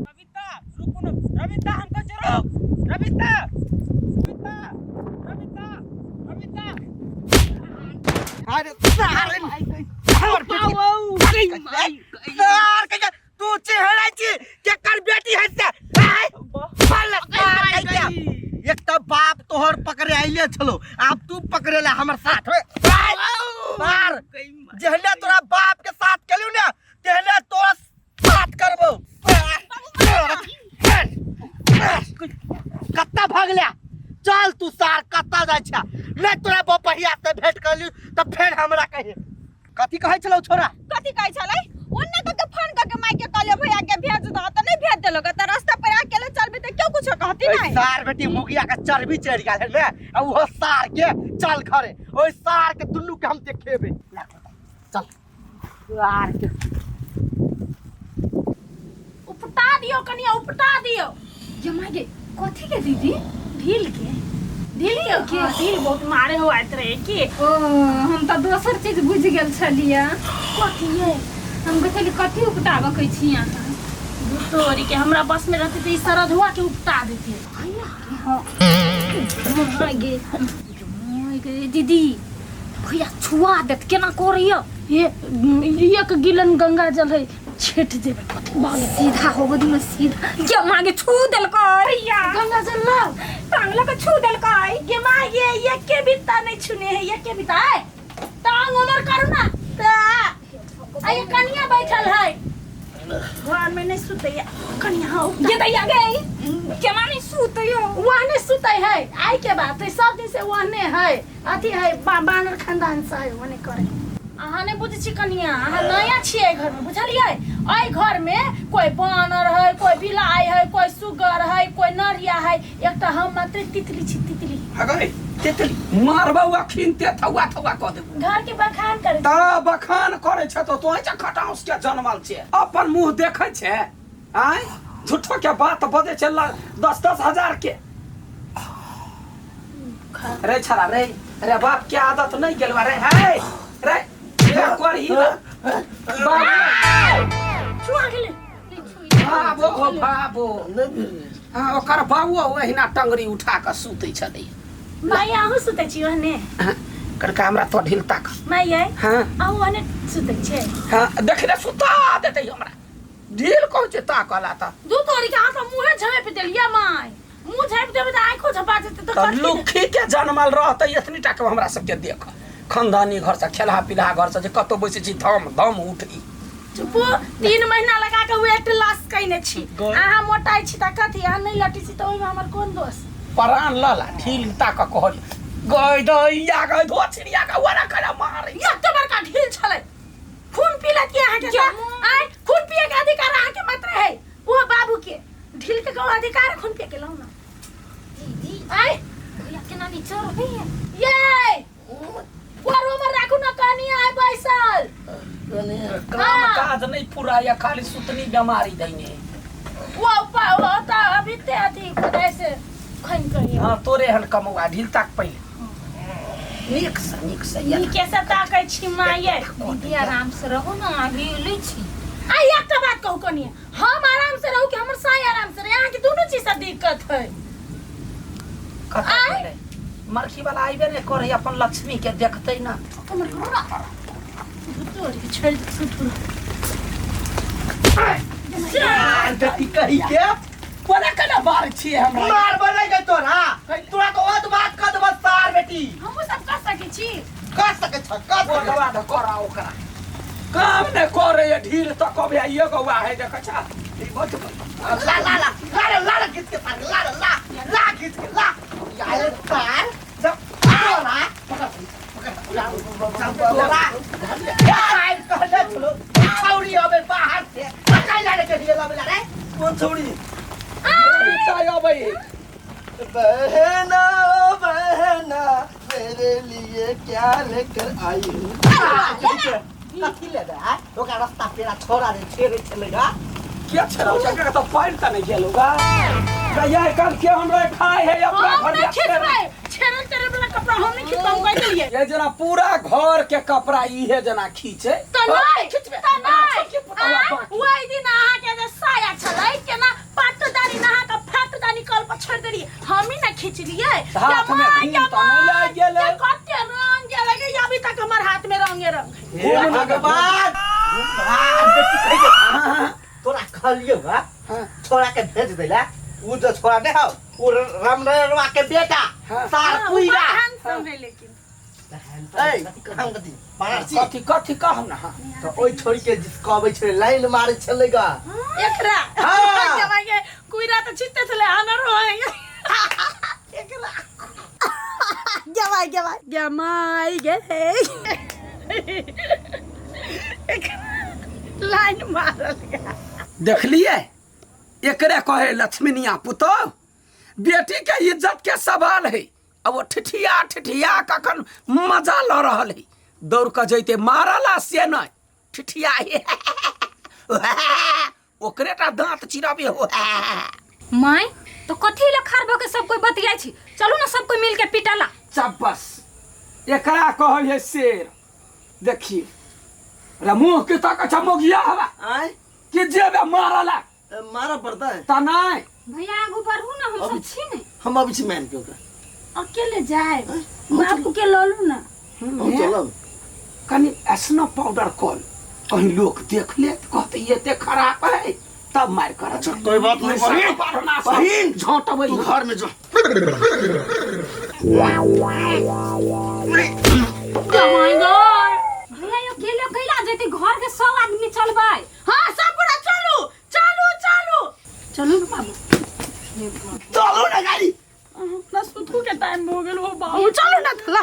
रविता रुकू न, रविता हम कहै छियौ रुक। रविता, रविता, रविता, रविता। अरे सार, हमर बेटी सार के तू चेहरा छी केकर बेटी है से? आय, बल सार के। एक तऽ बाप तोहर पकड़े आइले छलो, आब तू पकड़े ला हमर साथ में। आय, मार जेहने तोरा बाप के साथ केलू ने तेहने तोरा साथ करबो। कत्ता भागला? चल तू सार कत्ता जाइ छा? नहीं तोरा बपहिया से भेंट करली तऽ फेर हमरा कहे कथी कहै छलौ छोरा? कथी कहै छलै? ओन्ने कऽ के फोन कऽ के माय के कहलियै भैया के भेज दह तऽ नहि भेज देलक, तऽ रास्ता पर अकेले चलबी तऽ क्यों कुछो कहती ओइ नहीं। सार बेटी मुगिया के चर्बी चढ़ि गेल है ने, आ उहो सार के चल घरे, ओइ सार के दुनू के हम देखेबे। चल सार के उपटा दियौ कनिया, उपटा दियौ। जमा गे कथी के दीदी? ढील के, ढील के, के? हाँ, ढील बहुत मारे हो आइत रहे के। ओ हम तऽ दोसर चीज बुझि गेल छलियै। कथी ये? हम कहै छलियै कथी उपटाबऽ कहै छी अहाँ? तोरी के हमरा बस में रहते तो ई सरधुआ के उपटा देती। हाँ गे गे दीदी, भैया छुआ देत केना करैया? ये एक गिलन गंगा जल है छेट जेबे कथी भऽ गेल सीधा होबो दिनो सीधा ये मागे छू देलकै या गंगा जल लाओ टांग लके छू देलकै गे माँ ये एके बित्ता नहीं छुने है एके बित्ता है टांग उमर करू ना ता आ ये कनिया बैठल है घर में नहीं सुते है कनिया हाँ ये दैया गई केना नहीं सुतयो वहने सुते है आई के बात है सब दिन से वहने है अथी है बानर खानदान से है वहने करे अहाँ नहीं बुझै छी कनिया अहाँ नया छियै एहि घरमे बुझलियै एहि घरमे कोइ बानर है कोइ बिलाइ है कोइ सुगर है कोइ नरिया है एकटा हम मात्र तितली छी तितली अगरे तितली मारबौ अखिन ते थौआ थौआ कऽ देबौ घर के बखान करे ता बखान करै छै तऽ तोहे छै खटाउस के जनमल छै अपन मुंह देखै छै आँय झूठो के बात बजै छै 10-10 हजार के रे छड़ा रे रे बाप के आदत नहीं गेल रे हे रे ये करही ना बाबू छुआ गेलै बाबो हो बाबो हाँ ओकर बाबो ओहिना टंगरी उठा कऽ सुतै छलै माय अहूँ सुतै छी ओहने हाँ, करका हमरा तो ढील ताक माय हाँ अहूँ ओहने सुतै छियै हाँ देख रे सुता देतै हमरा ढील कहै छै ताकला तऽ दू तोरी के हाथ मुँहे झाँपि देलियै माय मुँह झाँपि देबै तऽ आँखो झपा जेतै तऽ तऽ कथी लुक्खी के जनमल रहतै एतनी टा के हमरा सबके देख खानदानी घर से खेलहा पिलहा घर से जे कतौ बैसै छी धम धम उठी चुपू 3 महीना लगा के वेट लॉस कयने छी अहाँ मोटाइ छी तऽ कथी अहाँ नहि लटै छी तऽ ओहिमे हमर कोन दोष परान लऽ ला ढील ताक कहली गय दैया गय धो छिड़िया के ओरा करा मारे एते बड़का ढील छलै खून पी लेती अहाँके आँय खून पिए के अधिकार अहाँके मात्र है ओ बाबू के ढील के कहू अधिकार खून पिए के लाउ ना दीदी आँय भैया केना नीचे रहैया ये और उमर राखू ना कनी आय बैसल काम काज नहीं पूरा या खाली सुतनी बीमारी दैने वो वो तो अभी ते अथी खुदाई से खन करी हाँ तोरे हन कमौआ ढील ताक पहिले नीक से नीक से ये नीके से ताकै छी माये दीदी आराम से रहू ना अभी लै छी आ एकटा बात कहू कनी हम आराम से रहू कि हमर साई आराम से रहे अहाँके दुनू चीज से दिक्कत है कतऽ गेलै मरखी वाला अयबे नहि करै अपन लक्ष्मी के देखतै ना तोरी छोड़ सुथुर बेटी कही के कोना केना मारै छियै हमरा मार बनै के तोरा तोरा तो ओत बात कर देबो सार बेटी हमहूँ सब कर सकै छी कर सकै छ कर सकै ओकरा दऽ करा ओकरा काम नहि करे ढील तऽ कभी एगो है देखै छ ई बच ला ला ला ला रे ला रे खींच के सार ला रे ला ला खींच के ला यार सार जब तोरा पकड़ पकड़ तोरा यार कहले छलो छौरी अबे बाहर से काई लाने के लिए लाबे रे कोन छौरी चाय अबै बहना बहना मेरे लिए क्या लेकर आई हूँ कथी लेबे आय ओकरा रास्ता पेड़ा छोड़ा रे छेड़े छलै गा के छेड़ौ छै के तऽ पानि तऽ नहि गेलौ गा गैया कल के हमरा खाय है अपना हम घर नहीं खिचबै छेड़ल तेरे वाला कपड़ा हम नहीं खिचबै हम कहि देलियै ये जना पूरा घर के कपड़ा इहे जना खींचे तऽ नहि खिचबै तऽ नहि छोटकी पुतौआ आँय, बाकी। ओहि दिन अहाँके जे साया छलै केना पाटदानी नहा कऽ फाटदानी कल पर छोड़ि देलियै हमही ने खिचलियै हाथ में घूम तऽ नहि लागि गेलै। कते रंग गेलै गे, अभी तक हमर हाथ में रंगे रंग हे भगवान भगवान बेटी कहि के तोरा कहलियौ हा छोड़ा के भेज देला उ जो छोड़ा नहीं हौ उ रामनरवा के बेटा सार कुइरा हैंडसम है लेकिन ए हम कथी बनारसी कथी कथी कहू ना हाँ। तऽ ओहि छोड़ी के जिसको अबै छलै लाइन मारै छलै गा एकरा हाँ। के मागे कुइरा तऽ छिटते छलै अनर होय एकरा गवाई गवाई गमाई गे लाइन मारल गया देखलिए एकरे कहे लक्ष्मीनिया पुतोह बेटी के इज्जत के सवाल है अब वो ठिठिया ठिठिया कखन मजा लऽ रहल है दौड़ कऽ जैते मारला से नहि ठिठिया ओकरे टा दाँत चिरबे हो माय तो कथी ले खार भऽ के सब कोई बतियाइ छी चलू ना सब कोई मिल के पिटला चब्बस एकरा कहल है शेर देखिए रे मुँह के तक अच्छा मोगिया हवा आय कि जेबे मारला मारऽ पड़ता है त नहि भैया आगू बढ़ू ना हम सब छी ने हम अबै छी मारि के ओकरा अकेले जाए बापू के लऽ लू ना हम चलब कनी ऐसनो पाउडर कल कहीं लोग देख ले कहते ये ते खराब है तब मार कर। अच्छा कोई बात नहीं बहिन, बहिन झोंटबै तू घर में जो। My God भैया यो अकेले कैला जेते घर के सब आदमी चलबै। हां सब पूरा चलू चलू चलू चलू ना बाबू, चलू ना गाड़ी। अपना सुतू के टाइम हो गेल हो बाबू, चलू ना थला।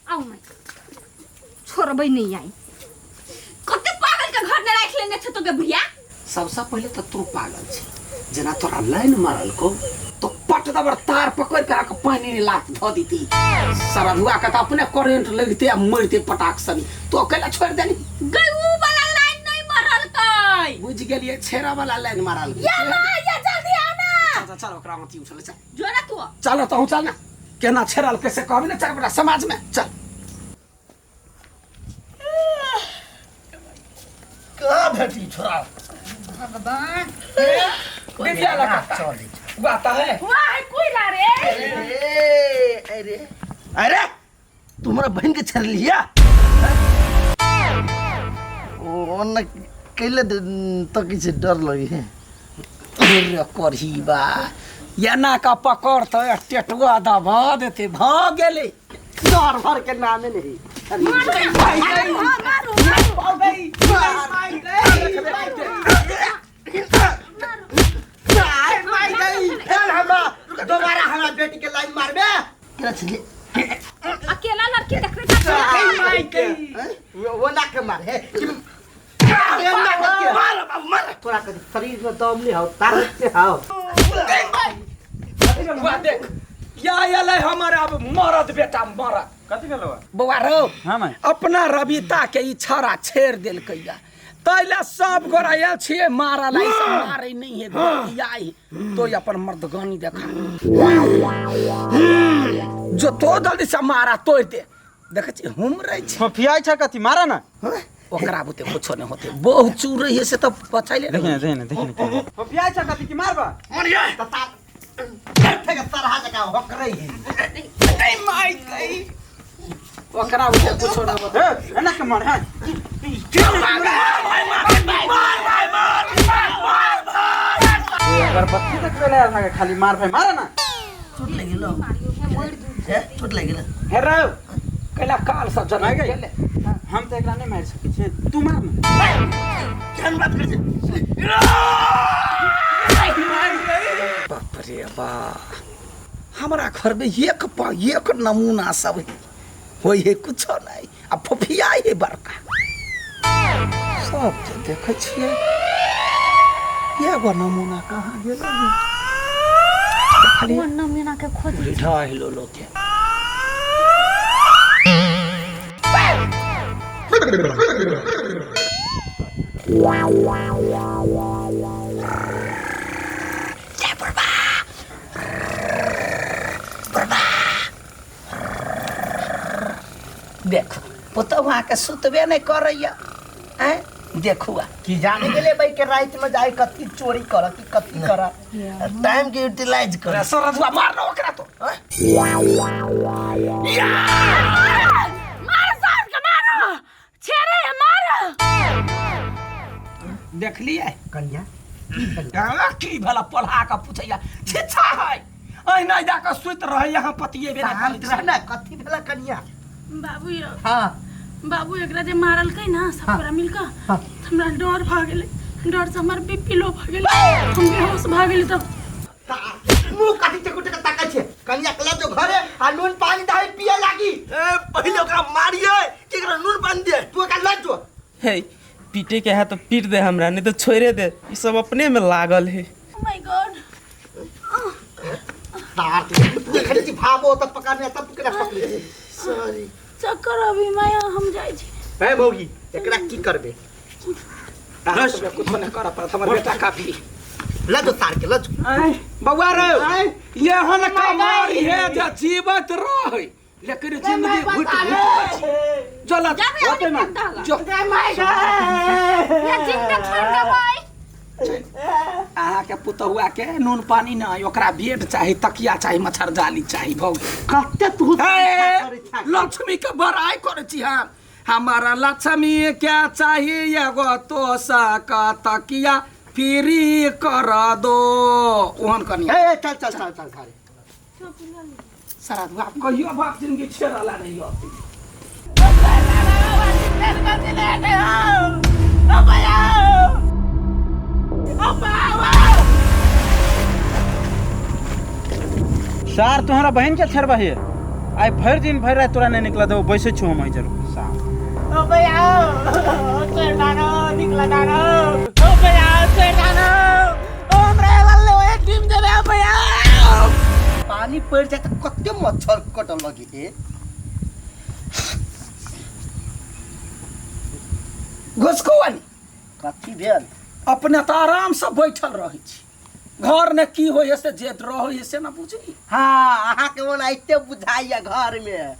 आउ मैं छोड़बै नहीं आई। कते पागल के घर में राख लेने छे तो के भैया। सबसे पहले तो तू पागल छे, जना तोरा लाइन मारल को तो पट दबर तार पकड़ के आके पानी में लात ध दीती। सरधुआ के तो अपने करंट लगते आ मरते पटाक सनी, तो अकेला छोड़ देनी। गई ऊ वाला लाइन नहीं मारल कै, बुझ गेलिए छेरा वाला लाइन मारल। या मां या जल्दी आओ ना। चल चल ओकरा मत उठल चल, जो ना तू चल तो चल ना, केना छेरल कैसे कहबी ना चल बेटा समाज में चल। कहाँ भेटी छोरा भगवान दिव्या लगा आता है वाह कोई ला रे। अरे अरे तुम्हारा बहन के छेड़ लिया ओ न कैले तो किसी डर लगी है। अरे करही बा या का पकड़ तो टेटुआ दबा देते भ गेले। डर भर के नामे नहीं। मारू मारू दोबारा हमरा बेटी के लाइन मारबे केना छली अकेला लड़की देखबे त वो ना के मार है मार बाबू मार। तोरा के शरीर में दम नहीं हो, ताकत नहीं हो। वाह देख या एलै हमर अब मरद बेटा मरद। कथी भेलौ बौआ रौ? हां माय अपना रविता के ई छड़ा छेड़ देलकैया तैला सब गोरा आयल छियै मारल, ई सब मारै नहीं है आई तो अपन मर्दगानी देखा जो तो जल्दी से मारा तोड़ दे। देखै छी हम रहै छी फोफियाइ छ कथी मारा ना ओकरा बुते कुछो नहीं होते, बहुत चूर रही है से तो बचाइले। देखिन देखिन देखिन फोफियाइ छ कथी की मारबा मरिया त तार बैठे के सरहा जका होक रही है। ए my गई ओकरा बुते कुछो नहीं होते। ए एना के मार है अगरबत्ती देखबे ले आयल खाली मार भाई मारा ना। चोट लग गेलो हे, चोट लग गेलो हे रौ कैला काल सब जना गेले। हम त एकरा नहीं मार सकै छी, तू मार ना। केहन बात करै छी? बाप रे बाप हमरा घर में एक पा एक नमूना सब होय है कुछो नहीं आ फोफिया है बड़का सब के देखै छियै एगो नमूना कहाँ गेल खाली कोन नमूना के खोज ढाई लो के। देखो पुतहु अहाँके सुतबे नहीं करैया आँय देखू आ की जाने गेले भाई के रात में जाए कथी चोरी कर की कथी कर, टाइम के यूटिलाइज कर। सरजुआ मार ना ओकरा तो मार सार के मारो छेरे मार। देखलियै कन्या की भला पढ़ा के पूछैया छिछा है अहिना जाके सुति रहै यहाँ पतिये बेना शांत रह ना, कथी भेला कन्या? बाबू यो हां बाबू एकरा जे मारलकै ना सब पूरा मिलके हाँ। हमरा डर भ गेलै, डर से हमर बीपी लो भ गेलै, हम बेहोश भ गेली। तब मुंह काटी चकुट के ताकै छै कन्या के जो घरे आ नून पानी दही पिए लागी। ए पहिले ओकरा मारिए कि एकरा नून पानी दे, तू एकरा लऽ जो। हे पीटे के है तो पीट दे हमरा, नहीं तो छोड़े दे, ई सब अपने में लागल है। ओ my God तार देखै छी भाबो त पकड़ने तब केना पकड़े। सॉरी चक्कर अभी माया हम जाइ छी। ए भौजी एकरा की करबे? कुछो नहीं कर पड़त हमर बेटा काफी लऽ जो तार के लऽ जो। बौआ रे एहन कमारी है जे जीवत रहे लेकिन जिंदगी घुट घुट चल जाबे जो या जिंदा छोड़ देबै। अहाँ के पुतहुआ के नून पानी नहीं, ओकरा बेड चाही, तकिया चाही, मच्छरजाली चाही। भऽ गेल। कते तू हे, लक्ष्मी के बड़ाई करै छी हम। हमारा लक्ष्मी के चाही एगो तोसा का तकिया फ्री कर दो। ओहन कनिया। ए चल चल चल चल घरे। सारा बाप कहियो बाप जिंदगी छेड़ला नहीं हो। सार तुम्हारा बहन के छेड़बही? आइ भरि दिन भरि राति तोरा नहीं निकला देबो, बैसै छौ हम जरूर सार। पानी पड़ जाए तो कते मच्छर कटल लगी हे। घुसकुआनी कथी भेल? अपने तऽ आराम से बैठल रहै छी, घर ने की होइए से जे रहै से ना बुझली। हाँ, अहाँ के ओनाहिते बुझाइया घर में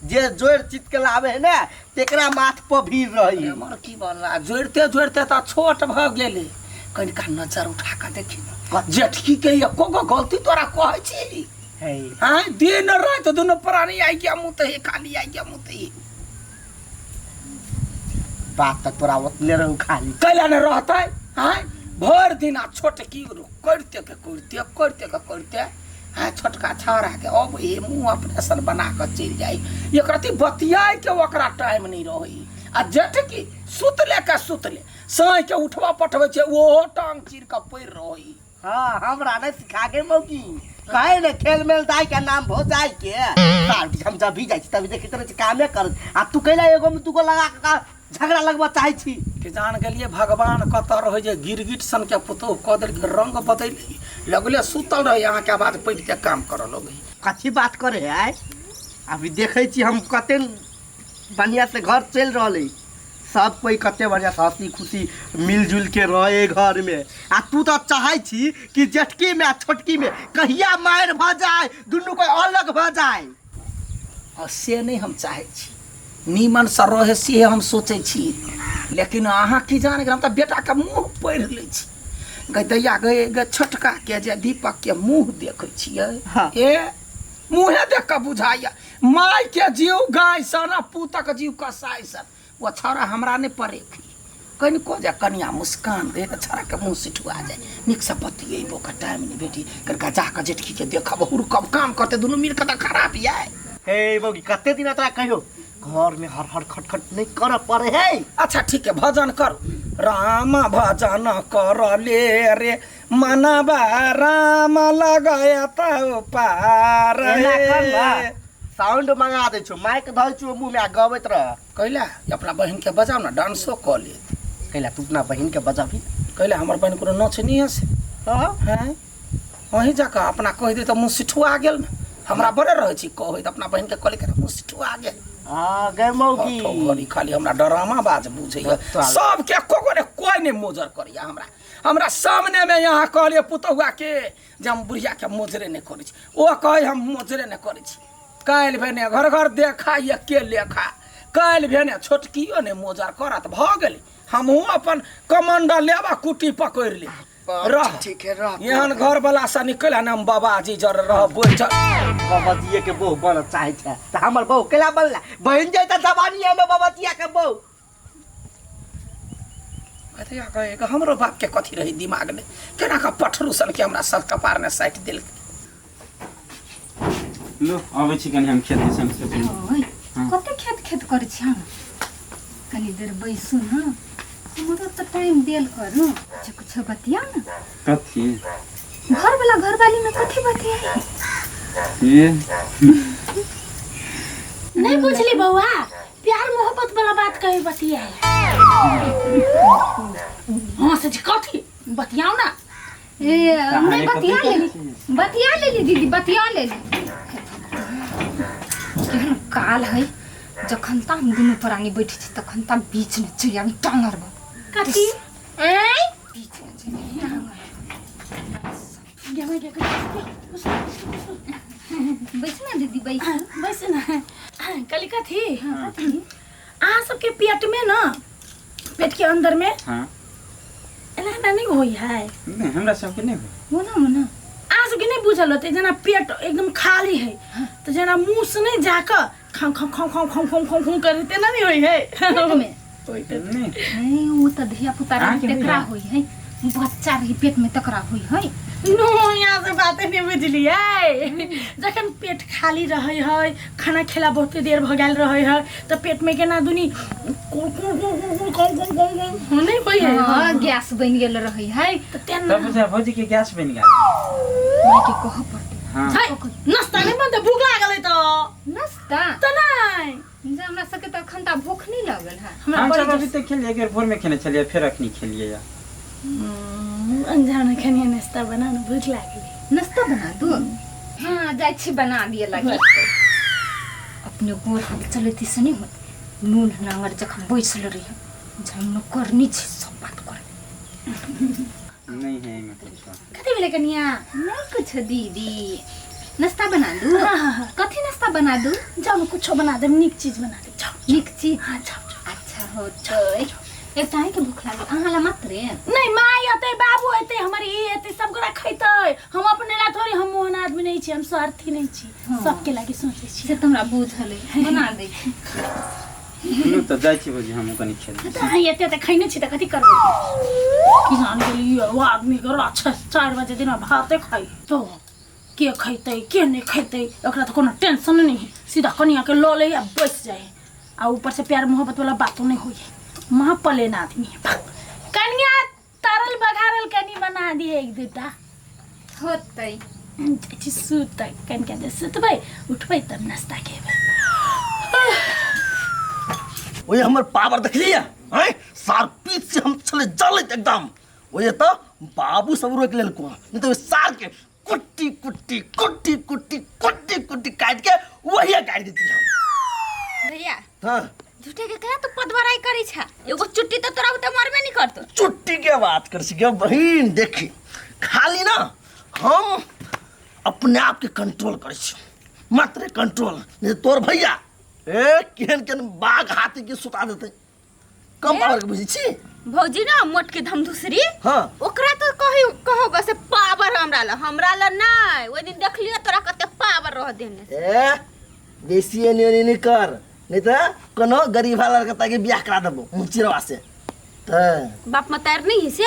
जे जोड़ चित के लावे है ना तेकरा माथ पर भीड़ रही। हमर की बनला जोड़ते जोड़ते तऽ छोट भऽ गेलै। कनिका नजर उठा कऽ देखी ने जेठकी के एको गो गलती तोरा कहै छी? है हाँ, दिन राति दुनू प्राणी आई गया मुँह हे, खाली आई गया मुँह हे। बात तऽ तोरा ओतने रहू खाली। कैला ने रहतै? हाँ, भरि दिन आ छोटकी करिते के करिते करिते के करिते, हाँ, छोटका छौड़ा के अब हे मुँह ऑपरेशन बना कऽ चलि जाइ, एकरती बतियाय के ओकरा टाइम नहीं रहै। आ जेठकी सुतले के सुतले साँझ के उठबा पठबै छै, ओहो टांग चीर कऽ पड़ि रहै। हाँ, हमरा नहीं सिखा के मौकी कहे ने खेल मेल दाई के नाम भो जाय के सार हम जब भी जाइ छी तभी देखैत रहै छी कामे कर, आ तू कैला एगो में दूगो लगा के झगड़ा लगबा चाहै छी? कि जान गेलिए भगवान कतऽ रहै जे गिरगिट सन के पुतोह कऽ देलकै, रंग बदलि लगले सुतल रहै, अहाँके आवाज पड़ि के काम करऽ लगै। कथी बात करे है? अभी देखै छी हम कते बढ़िया से घर चलि रहल है, सब कोई कते बढ़िया से हंसी खुशी मिलजुल के रहे घर में, आ तू तो चाहै छी कि जेठकी में आ छोटकी में कहिया मारि भऽ जाय, दुनू कोई अलग भऽ जाय। आ से नहि हम चाहै छी, नीमन से रहे से हम सोचै छी, लेकिन अहाँ की जान गेल हम तऽ बेटाके मुँह पढ़ि लै छी। गै दैया गै, गै छोटका के जे दीपक के मुँह देखै छियै। हाँ। ए मुँहे देख कऽ बुझाइया माय के जीव गाय सन आ पूतक जीव कसाई सन। ओ छौड़ा हमरा नहि परेखी कनिको जे कनिया मुस्कान दे तऽ छौड़ा के मुँह सिठुआ जाय, नीकसँ बतियेबो के टाइम नहि भेटी, कनिका जाकऽ जेठकी के देखब हुड़कब काम करते दुनू मिल कऽ तऽ खराब याय। हे बौगी, कते दिन तोरा कहियो घर में हर हर खटखट नहीं कर पड़े है। अच्छा ठीक है, भजन करू, राम भजन कर ले रे मनबा राम लगाया तो पार। एना कर ना, हे। साउंड मंगा दै छौ, माइक धऽ छौ मुँह में आ गबैत रह। कैला अपना बहिन के बजाओ ना, डांसो कऽ लेत। कैला तू अपना बहिन के बजाबी? कैला हमर बहिन कोनो नचनी है से? हाँ। हैं, वहीं जाकऽ अपना कहि दे तऽ मुँह सिठुआ गेल ने, हमरा बड़े रहै छी कहै तऽ अपना बहिन के कहली के मुँह सिठुआ गेल। हाँ गै मौगी, हठो घड़ी खाली हमरा डरामा बाज बुझैया। सबके एको गोरे कोई नहीं मोजर करैया हमरा। हमरा सामने में यहाँ कहलिए पुतहुआ के जे हम बुढ़िया के मोजरे नहीं करै छी, ओ कहै हम मोजरे नहीं करै छी। काल्हि भेने घर घर देखा एके लेखा, काल्हि भेने छोटकियो नहि मोजर करत भऽ गेलै, हमहूँ अपन कमंडल लेब आ कुटी पकड़ि लेब। रह ठीक है रह, एहन घर वाला से निकल ने हम बाबाजी जर रह बैठल। बाबाजीए के बहु बनऽ चाहै छै तऽ हमर बहु केला बनला? बनि जेतै जवानीए में बाबाजीए के बहु। कथी कहे कि हमरो बाप के कथी रही दिमाग में, केना का पठरू सन के हमरा सब कपार में साटि देलकै। लो अबै छी कनि हम खेत दिसन से। ओइ, कते खेत खेत करै छी अहाँ? कनी देर बैसू ने, हमरो तऽ टाइम देल करू। कुछो कुछो बतिया ने। कथी? घरवाला घरवाली में कथी बतियाई? ए नहीं बुझली बउआ, प्यार मोहब्बत वाला बात कही बतियाई। हाँ से कथी बतियाओ ना। ए नहीं कथी बतिया करै लेली, छी? बतिया लेली दीदी, बतिया लेली। केहन काल है, जखन ता हम दुनू प्राणी बैठे छी तखन ता बीच में चलि आबी टांगर बा। कथी? ऐं बीच में चलि आबी टांगर। गे गे गे, बैस ना दीदी, बैस बैस ना। कली कथी अहाँ सबके पेट में ना, पेट के अंदर में हाँ एना एना एना नहि होइ है। नहि, हमरा सबके नहि होइ। मोना मोना अहाँ सबके नहि बुझल होतै, जेना पेट एकदम खाली है तऽ जेना मुँह से नहि जाकऽ खाउ खाउ खाउ खाउ खाउ खाउ खाउ खाउ करै, तेना नहि होइ है? पेटमे होइत हेतै। नहि। नहीं, ओ तऽ धिया पुता रही अहाँके तकरा होइए? होइ है, बच्चा रही पेट में तकरा होइ है। नो, यहाँ से बाते नहि बुझलियै। जखन पेट खाली रहै है, खाना खेला बहुते देर भऽ गेल रहै है, तऽ पेटमे केना दुनी कु कु कु कु कु कौ कौ कौ कौ नहि होइ है? हाँ, गैस बनि गेल रहै है। तऽ तेना तब बुझा भौजी के गैस बनि गेल। माय के कहऽ पड़तै। हाँ। है, नाश्ता नहि बनतै? भूख लागल है तऽ। नाश्ता तऽ नहि जे हमरा सबके तऽ अखन तऽ भूख नहि लगल है। हमरा हम बड़ी सब अभी तक खेलिए, एक बेर भोर में खेने छलिए, फेर अखनी खेलिए या। अनजान खनिया नाश्ता बना ने, भूख लागल। नाश्ता बना दू? हाँ, जाइ छी बना दिए लगी। अपने गोर हाथ चलेती से नहीं होत। नून नांगर जखन बैसल रही जे हम नौकरनी छी, सब बात करे। नहीं है एहिमे कुछो। कथी भेलै कनिया? नहीं कुछ दीदी, नाश्ता बना दू। हाँ, हाँ, हाँ। कथी नाश्ता बना दू? जाओ ने, कुछो बना देब, नीक चीज बना देब, जाओ। नीक चीज? हाँ, जाओ जाओ। अच्छा हो, तो एकटा अहींके भूख लागल, अहाँ ला मात्रे? नहीं, माय अतै, बाबू अतै, हमर ई अतै, सब गोरा खैतै। हम अपने ला थोड़ी, हम ओहन आदमी नहीं छी, हम स्वार्थी नहीं छी। हाँ। सबके लागी सोचै छी। से तऽ हमरा बुझल है, बना दै छी। सुनू तऽ जाइ छी भौजी, हमहूँ कनि खेल तऽ अहाँ एते तऽ खैने छी तऽ कथी करबै? की जान गेलियै, ओ आदमी के राक्षस 4 बजे दिनमे भाते खाइ तो के खैतै के नहि खैतै, ओकरा तऽ कोनो टेंशन नहि है। सीधा कनिया के लऽ लै आ बैस जाइ है, आ ऊपर से प्यार मोहब्बत वाला बातो नहि होइ है। महा पलेन आदमी है। कनिया, तरल बघारल कनि बना दिए एक दूटा। होतै। जाइ छी सुतै, कनिका जे सुतबै उठबै तब नाश्ता खेबै। ओए हमर पावर देखलिए आँय? सार पीठ से हम छले जलैत एकदम। ओए तऽ बाबू सब रोकि लेलको, नहीं तऽ ओहि सार के कुट्टी कुट्टी कुट्टी कुट्टी कुट्टी कुट्टी काटि के वही काटि देती हम। भैया। हाँ। झूठे के कहा तू पदबराई करी छा, एगो चुट्टी तो तोरा उते मरबे नहीं करतो। चुट्टी के बात कर सके बहिन? देखी खाली ना हम अपने आप के कंट्रोल करै छी, मात्र कंट्रोल, नहीं तो तोर भैया ए केहन केहन बाघ हाथी के सुता देते। कम पावर के बुझै छी? भौजी ना मोट के धमधुसरी। हाँ। ओकरा तो कही कहो बस पावर हमरा ला नहीं। ओइ दिन देखलियो तोरा कते पावर रह देने। ए बेसी एनी ओनी नहीं कर, नहीं तो कोनो गरीब लड़का ताकि बियाह करा देबो मुचिरवा से। तऽ बाप मतार नहीं है से?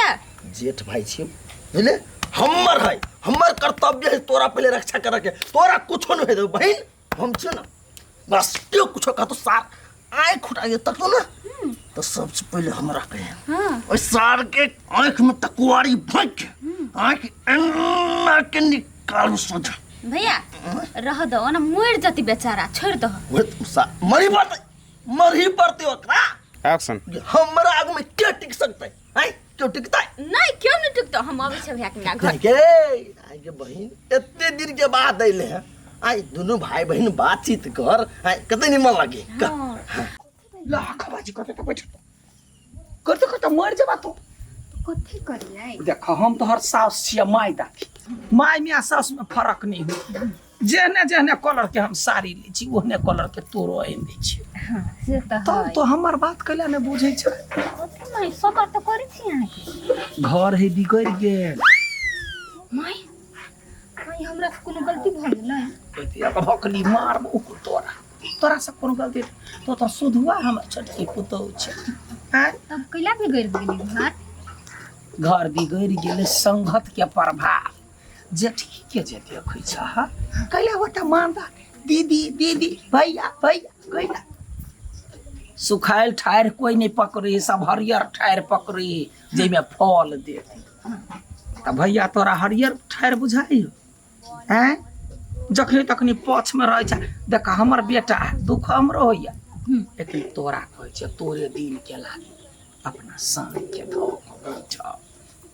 जेठ भाई छी बुझले, हमर है, हमर कर्तव्य है तोरा पहले रक्षा करे के। तोरा कुछो नहीं देबो बहिन, हम छी ना बस। क्यों कुछो कहतो सार आँख उठा के तकतो ना तो सबसे पहले हमरा कहे। हाँ। ओइ सार के आँख में तकुआरी भोंक के आँख एना के निकालू सोझा। भैया रह दो ना, मर जती बेचारा, छोड़ दो। ओए तुम सा मरी पड़ते, मरी पड़ते ओकरा। एक्शन। हमरा आगू में के टिक सकते हैं? क्यों टिकता है? नहीं, क्यों नहीं टिकता? हम अबै छै भैया के घर। के आई के बहिन एते दिन के बाद अइले हैं, आई दुनू भाई बहिन बातचीत कर, आई कते निमन लगे। हाँ। लाख बाजी करते तो बैठ करते करते मर जबा तू। कथी करियै? देख, हम तोहर सास छियै, माय दादी माय में आ सास में फर्क नहीं हो। जेहने जेहने कलर के हम साड़ी लै छी, ओहने कलर के तोरो आनि दै छी। हाँ, से तऽ तब है। तो हमर बात कैला ने बुझै छै? कथी माय, सब बात तऽ करै छी अहाँके। घर है बिगड़ि गेल। माय माय, हमरा से कोनो गलती भऽ गेलै? भकली मारबो तोरा, तोरा से कोनो गलती तो तो सुधुआ हमर छोटकी पुतोहु छै। आँय? तब कैला बिगड़ि गेलै घर? घर बिगड़ि गेलै संगत के प्रभाव। जेठकी के जे देखै छह कैला ओटा मानदा दीदी दीदी भैया भैया कैला सुखायल ठाढ़ि कोई नहीं पकड़ी, सब हरियर ठाढ़ि पकड़ी जाहिमे फल दे। तऽ भैया तोरा हरियर ठाढ़ि बुझाइ आँय? जखनी तखनी पक्षमे रहै छै। देख हमर बेटा, दुख हमरो होइया, लेकिन तोरा कहै छै तोरे दिन के लागी अपना साँझ के धऽ कऽ बैठ,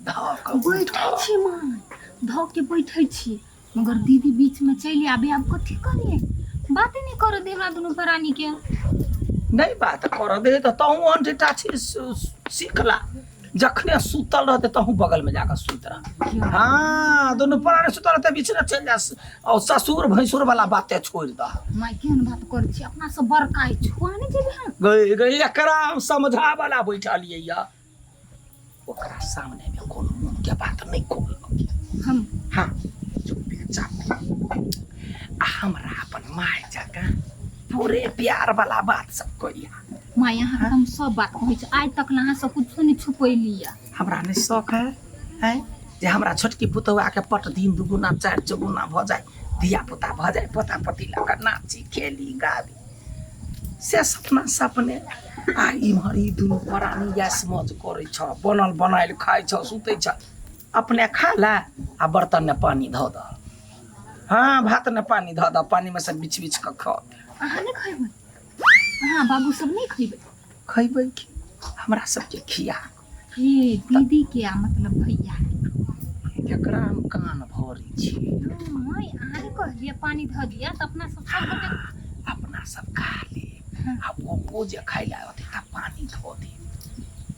धऽ कऽ बैठ। बैठै छी माय, धऽ के बैठै छी, मगर दीदी बीच में चलि आबे। आब कथी करियै? बाते नहि करऽ दे हमरा दुनू प्राणी के। नहि बात करऽ दे तऽ तहूँ अंठिटा छी, सीखला जखने सुतल रहते तहूँ बगल में जाकर सुत रह। हाँ, दुनू प्राणी सुतल रहते बीच में चलि जा और ससुर भैंसुर वाला बाते छोड़ि दह। माय, केहन बात करै छी? अपना सब बड़का है, छुआ नहि जेबै हम। गई गई, एकरा हम समझा वाला बैठलियै या। ओकरा सामने में कोनो मुंह के बात नहीं कहब। हम हाँ, चुपे चाप आ हमरा अपन माय जकाँ पूरे प्यार वाला बात सब कहिया। माय, अहाँ हम सब बात कहै छी, आइ तक अहाँ सब कुछो नहीं छुपैली। हमरा नहीं शौक है, हैं जे हमरा छोटकी पुतहुआ के पट दिन दुगुना चारि चौगुना भऽ जाय, धिया पुता भऽ जाय, पोता पोती लऽ कऽ नाची खेली गाबी, से सपना सपने। आ इम्हर ई दुनू प्राणी गैस मौज करै छ, बनल बनायल खाइ छ, सुतै छ, अपने खा ले आ बर्तन में पानी धऽ दह, हाँ भात में पानी धऽ दह, पानी में से बिछ बिछ कऽ खाओ। अहाँ नहि खैबै? अहाँ बाबू सब नहि खैबै? खैबै की, हमरा सबके खिया। हे दीदी के आ मतलब भैया एकरा हम कान भरै छी। माय, अहाँ नहि कहलियै पानी धऽ दिअ तऽ अपना सब सब गोटे अपना सब खा ले आ ओ जे खाइ लए अथी तऽ पानी धऽ दे,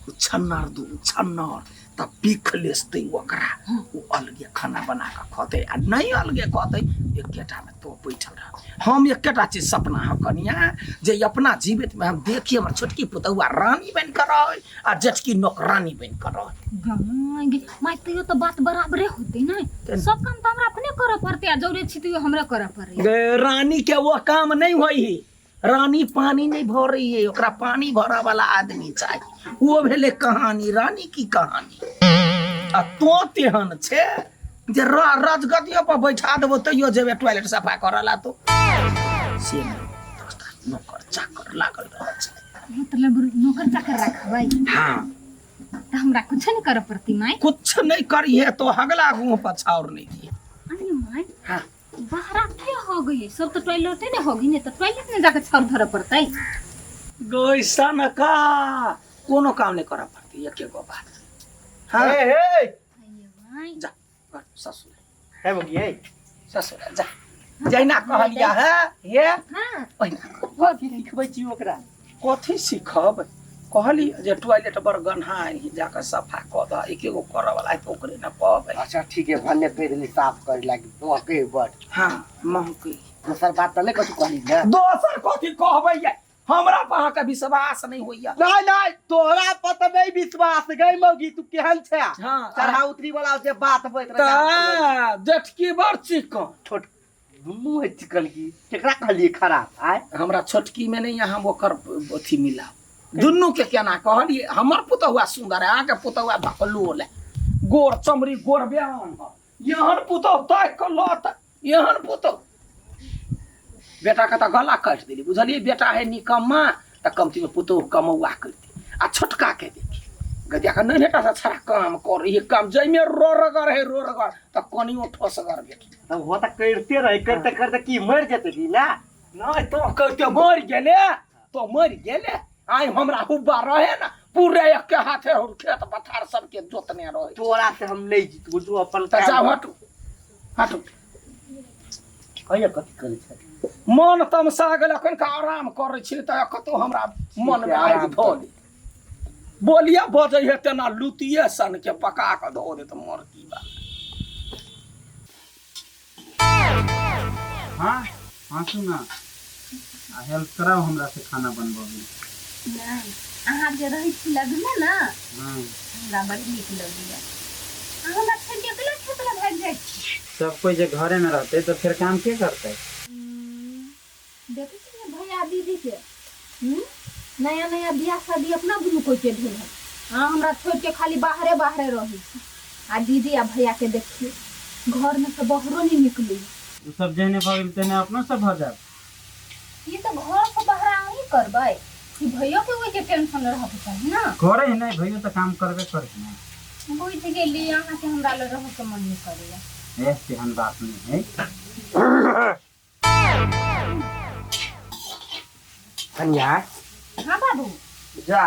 ओ छन्नर दू छन्नर तऽ पीख लेसतै ओकरा, ओ अलगे खाना बना कऽ खतै आ नहि अलगे खतै एकेटा मे तो बैठल रह। हम एकेटा चीज सपना ह कनिया, जे अपना जीवित में हम देखी हमर छोटकी पुतहुआ रानी बनि कऽ रहै आ जेठकी नौकरानी बनि कऽ रहै। माय, तैयो तऽ बात बराबरे होतै ने, सब काम तऽ हमरा अपने करऽ पड़तै आ जौरे छी तैयो हमरे करऽ पड़ै। रानी के वो काम नहीं होई है, रानी पानी नहीं भरै है, ओकरा पानी भरऽ वाला आदमी चाही। वो भेलै कहानी, रानी की कहानी। आ तो तेहन छे जे राजगद्दियो पर बैठा देबो तैयो जेबे टॉयलेट सफा करऽ ला तो से नहीं, दोस्ता नौकर चाकर लागल रहै छै। मतलब नौकर चाकर रखबै? हाँ। तऽ हमरा कुछ नहीं करऽ पड़तै माय? कुछ नहीं करिहे तो हगला मुँह पर छाउर नहीं दिए। अरे माय, हाँ, बाहरा के हो गई सब तो टॉयलेटे ने होगी ने, तो टॉयलेट में जाके छाउर धरऽ पड़तै। गैसन का कोनो काम नहीं करऽ पड़तै, एके गो बात। हाँ। हे हे माय, जा घर ससुर हे बगी हे ससुर जा, जहिना कहलिया है हे हाँ ओहिना कर। कथी सिखबै छी ओकरा? कथी सीखब? कहली जे टॉयलेट बड़ गन्हा है, जाकऽ सफा कऽ दह, एके गो करऽ वाला है तऽ ओकरे ने कहबै। अच्छा ठीक है, भन्ने कहि देली साफ करे लागी महके बड़। हाँ महके। दोसर बात तऽ नहि कथी कहली ने? दोसर कथी कहबै ये, हमरा पर अहाँके विश्वास नहीं होइया। नहीं नहीं, तोरा पर तऽ नहीं विश्वास गई मौगी, तू केहन छै? हाँ, चढ़ा उतरी वाला जे बात होइत रहे। तऽ जेठकी बड़ चिकन। छोट दुनू है चिकन की, केकरा कहलिए खराब? आय हमरा छोटकी में नहीं, हम ओकर अथी मिला दुनू के केना कहलिए। हमर पुतहुआ सुंदर है, अहाँके पुतहुआ भकलोल है, गोर चमड़ी गोर ब्यान है, एहन पुतहु ताकि कऽ लत, एहन पुतहु बेटा के तऽ गला काटि देली, बुझलियै? बेटा है निकम्मा तऽ कमती में पुतहु कमौआ करती। आ छोटका के देखी गदिया के नहीं बेटा से छड़ा काम कर, ये काम जाहिमे रोरगर है रोरगर तऽ कनियो ठोसगर भेट। तब हो तऽ करिते रहे, करते करते की मरि जेतै की ना? नहीं तो करते मरि गेले तो मरि गेले। आइ हमरा हुब्बा रहे ना पूरे एक के हाथे हम खेत पथार सबके जोतने रहे। तोरा से हम नहीं जीतबो, तू अपन तऽ काम जाउ, कर। हटू हटू। कहिया कथी करै छै? मन तमसा गेल, एखन के आराम करै छी तऽ कतौ हमरा मन में आगि धऽ दे, बोलिए बजै है तेना लुतिये सन के पका कऽ धऽ देत मर की बात। हाँ हँसू ना आ हेल्प कराउ हमरा से खाना बनबऽमे। नहि, अहाँ जे रहै छी लगमे ने, हाँ, हमरा बड़ नीक लगैया। अहाँ हमरा छोड़ि के अकेला खेत लए भागि जाइ छी। सब कोई जे घरे में रहते तो फिर काम के करते? देखै छी ने भैया दीदी के, नया नया बियाह शादी अपना दुनू कोई के भेल है, अहाँ हमरा छोड़ि के खाली बाहरे बाहरे रहै छी। आ दीदी आ भैया के देखियौ घर में से बाहरो नहीं निकलै। ओ सब जेहने भऽ गेल तेहने अपनो सब भऽ जायब। ई तऽ घर से बाहर अहीं करबै कि भैयो के ओहिके टेंशन रहके चाही ना? करे है नहीं, भैयो तऽ काम करबे करे है ना। बुझि गेली, अहाँके हमरा लग रहके मन नहीं करैया। ए तेहन बात नहीं है। कनिया। हाँ बाबू। जा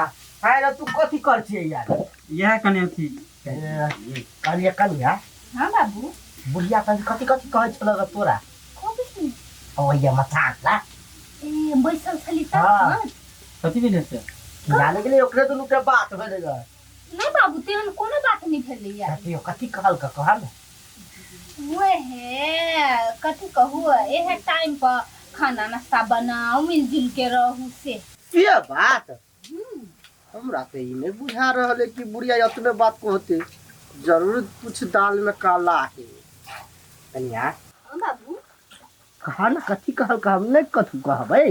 आइ रे, तू कथी कर छियै यार? इएह कनि अथी। कहलियै कनिया। हाँ बाबू। बुढ़िया कथी कथी कथी कहै छल गे तोरा? कथी? ओ ये मचान ला। ए बैसल छली हाँ। तखन। कथी भेलै से? जाने के लिए ओकरे दुनू के बात भेलै गे। नहीं बाबू, तेहन कोनो बात नहीं भेलैया। कथी कथी कहल के कहल? वहे कथी कहू, एहे टाइम पर खाना नाश्ता बनाओ, मिलजुल के रहू से। से बात? हमरा तऽ ई नहि बुझा रहल है कि बुढ़िया एतने बात कहते जरूर कुछ दाल में काला है कनिया हाँ बाबू कहा ना कथी कहल हम नहि कथू कहबै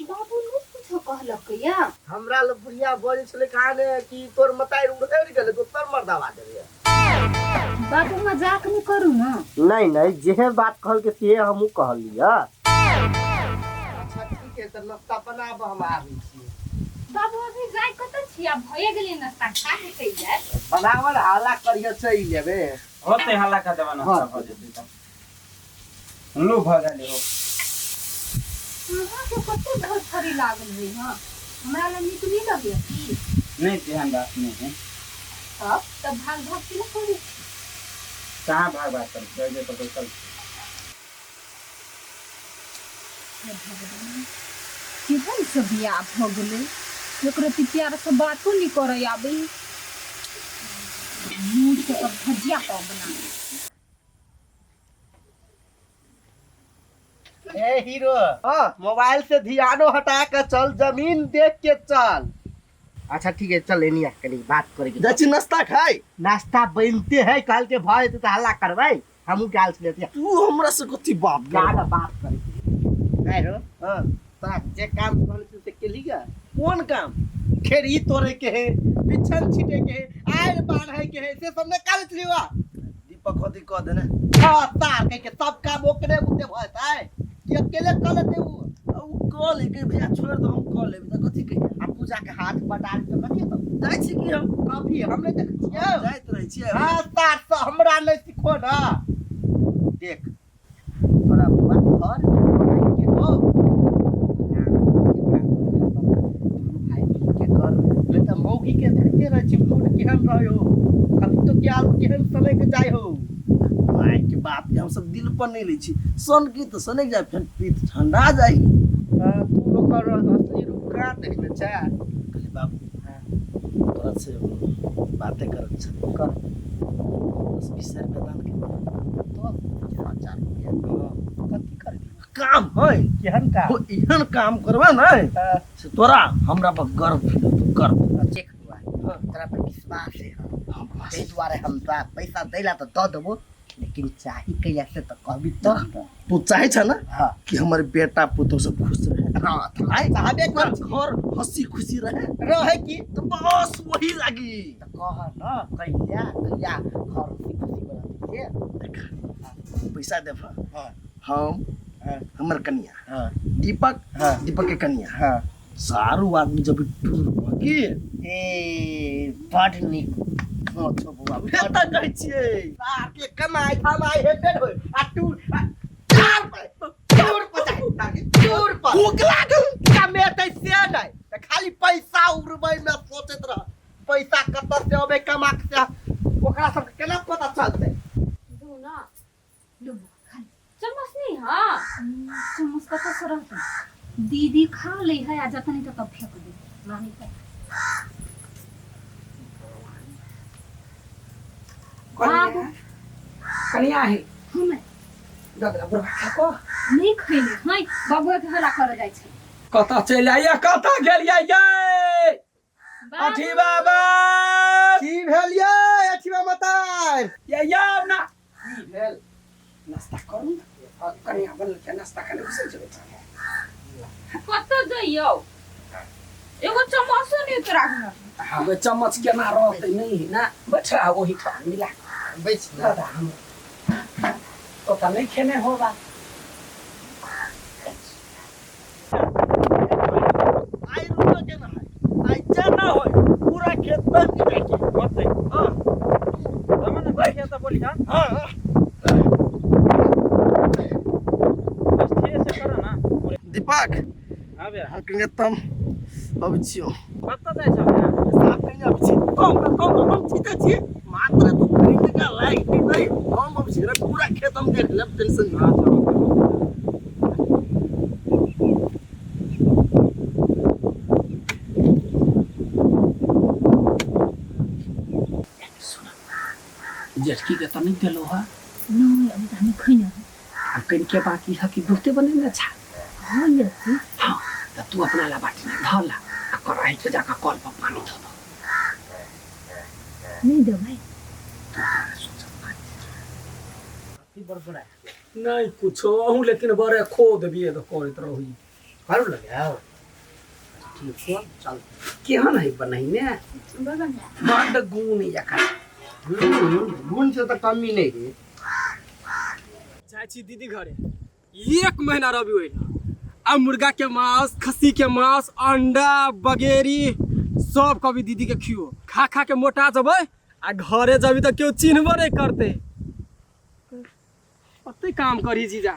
बाबू नहि कुछो कहलक या हमरा लग बुढ़िया बजै छलै कहा ने कि तोर मताइ उड़ि गेलै दोसर मर्दावा देलियै बाबू मजाक नहि करू ना नहीं नहीं जेहे बात कहल के से हमहूँ कहलियै अच्छा ठीक है तऽ नाश्ता बनाब हम आबै छी बाबू अभी जाय कतऽ छी आब भए गेलै नाश्ता खा के चलि जायब बनावल हाला करिए चलि लेबै होते हल्ला कर देबा नाश्ता भऽ जेतै तऽ लू भऽ गेलै हो अहाँके कते धड़फड़ी लागल है हँ हमरा लग नीक नहि लगैया की नहीं तेहन बात नहीं है तब तब भाग भाग केना करै छी कहाँ भाग भाग करै छी जे तऽ बैसल छी। हे भगवान केहन से बियाह भऽ गेलै एक रति प्यारसँ बातो नहि करय आबै मूड़ के तब भजिया पाव बना ए हीरो हाँ मोबाइल से ध्यानो हटा के चल जमीन देख के चल अच्छा ठीक है चल एनिया कनी बात करे के जाइ छी नाश्ता खाइ नाश्ता बनते है कहल के भय तो हल्ला करबै हमहूँ गाल से लेते तू हमरा से कथी बात कर ज्यादा बात करे के नहीं रो हाँ तोरा जे काम कहल छी से केली गा कोन काम खेरी तोड़े के है बिछन छीटे के है आयर बांधे के है से सब ने काल छलिवा दीपक होती कह देने हाँ तार कह के सब काम ओकरे बुते भय है कि अकेले कर लेते उ उ कह ले के भैया छोड़ दो हम कह लेब त कथी कहिया आ पूजा के हाथ बटा दे तो कथी हेतौ जाइ छी की हम कॉफी हम नहीं देखै छियै जाइत रहै छियै हाँ तार से हमरा नहीं सिखो ना देख तोरा बुआ घर के हो दुनू भाई मिल के कर नहीं तऽ मौगी के देखते रहै छी मूड केहन रहै हो कभी तो के आलू केहन समय के जाइ हो माय के बाप के हम सब दिल पर नहीं लै छी सन की तऽ सनक जाय फेर पीत ठंडा जाइ हाँ, तू ओकर असली रूप कहाँ देखने छै कहली बाबू हाँ। तोरा से बातें करत छै कर 10-20 हजार रुपया दान के 10,000 रुपया कथी करबी काम है केहन काम हो एहन काम करबा ने हाँ। से तोरा हमरा पर गर्व फील होतो गर्व देख बुआ तोरा पर विश्वास है हम ताहि दुआरे हम तोरा पैसा दैला तऽ दऽ देबो लेकिन चाही कहिया से तऽ कहबी तब ने। तू चाहे छ ना हाँ कि हमर बेटा पुतोह सब खुश रहे हाँ आइ चाहबे पूरा कर छी। घर हंसी खुशी रहे रहे की तो बस वही लागी तऽ कह न कहिया कहिया घर हंसी खुशी बनत के देख पैसा देब हाँ हम हाँ हमर कन्या हाँ दीपक हाँ। दीपक के कन्या हाँ सारू आदमी जब टूर पर की ए बड नीक सोच छौ बौआ उहे तऽ कहै छियै सार के कमाई धमाई हेबे ने होय आ टूर आ चार पर टूर पर जाय टूर पर भूख लागल कमेतै से नहि तऽ खाली पैसा उड़बै मे सोचैत रह पैसा कतऽ से अबै कमा के से ओकरा सबके केना पता चलतै दू ना लू खा ले। चम्मच नहीं हाँ चम्मच कतऽ से रहतै दीदी खा लै है आ जतनी ततऽ फेंक दे नानी के बाबू कनिया है हम दऽ देला बुढ़बा खा कऽ नहीं खैले हैं बाबुआ के हल्ला करऽ जाइ छै कतऽ चलि आइया कतऽ गेलियै यै अठी बाबा की भेल यै अठिवा मतार ये यौ ना की भेल नाश्ता करू ने कनिया बनल के नाश्ता खाने घुसल जेबै कतऽ जइयौ एगो चम्मचो नहि तोरा घर हाँ चम्मच केना रहतै नहि ना बैठ रहा ओही ठाम मिला बैठ ना दादा हम तो तऽ नहि खेने होबा आइ रुको के ना है आइ जे ना होय पूरा खेत तम के जाके होतै हां तब ने देखिए तऽ बोली हाँ हां हां बस धीरे से करो ना पूरे दीपक हाँ भैया हम कहिए तम अब छियो कतऽ जाइ छौ भैया साफ कहिए अब छी कम कम हम छी तऽ छी मात्र तू खरीद का लाइक नहीं हम अब छी पूरा खेत हम देख लेब टेंशन नहीं अच्छा ओके जेठकी के तऽ नहि देलहुँ हँ नहीं अभी तऽ हम खैने हँ आब कनिके बाकी है कि बहुते बनेने छा हाँ ये हाँ तऽ तू अपना ला बाटी धऽ ला आ कढ़ाई के जाकऽ कल पर पानी धऽ दो नहि देबै। नहीं कुछो अहूँ, लेकिन बड़े खोद भी तो करैत रही। करू लगे ठीक को चल केहन है बनैने? बड़ बढ़िया। बड्ड गुण एकर। गुण से तऽ कमी नहीं रे। जाइ छी दीदी घरे, एक महीना रही ओहि आ मुर्गा के मांस, खस्सी के मांस, अंडा बगेरी सब कभी दीदी के खियो, खा खा के मोटा जबै आ घरे जबी तऽ केओ चिन्हबो नहीं करते। कते काम करी जीजा।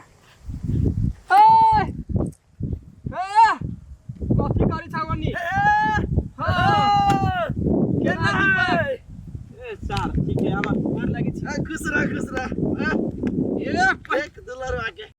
ए ए कथी करी छावनी? हाँ केना जीबै? ए सार ठीक है, आब गोर लागै छी। खुश रह, खुश रह।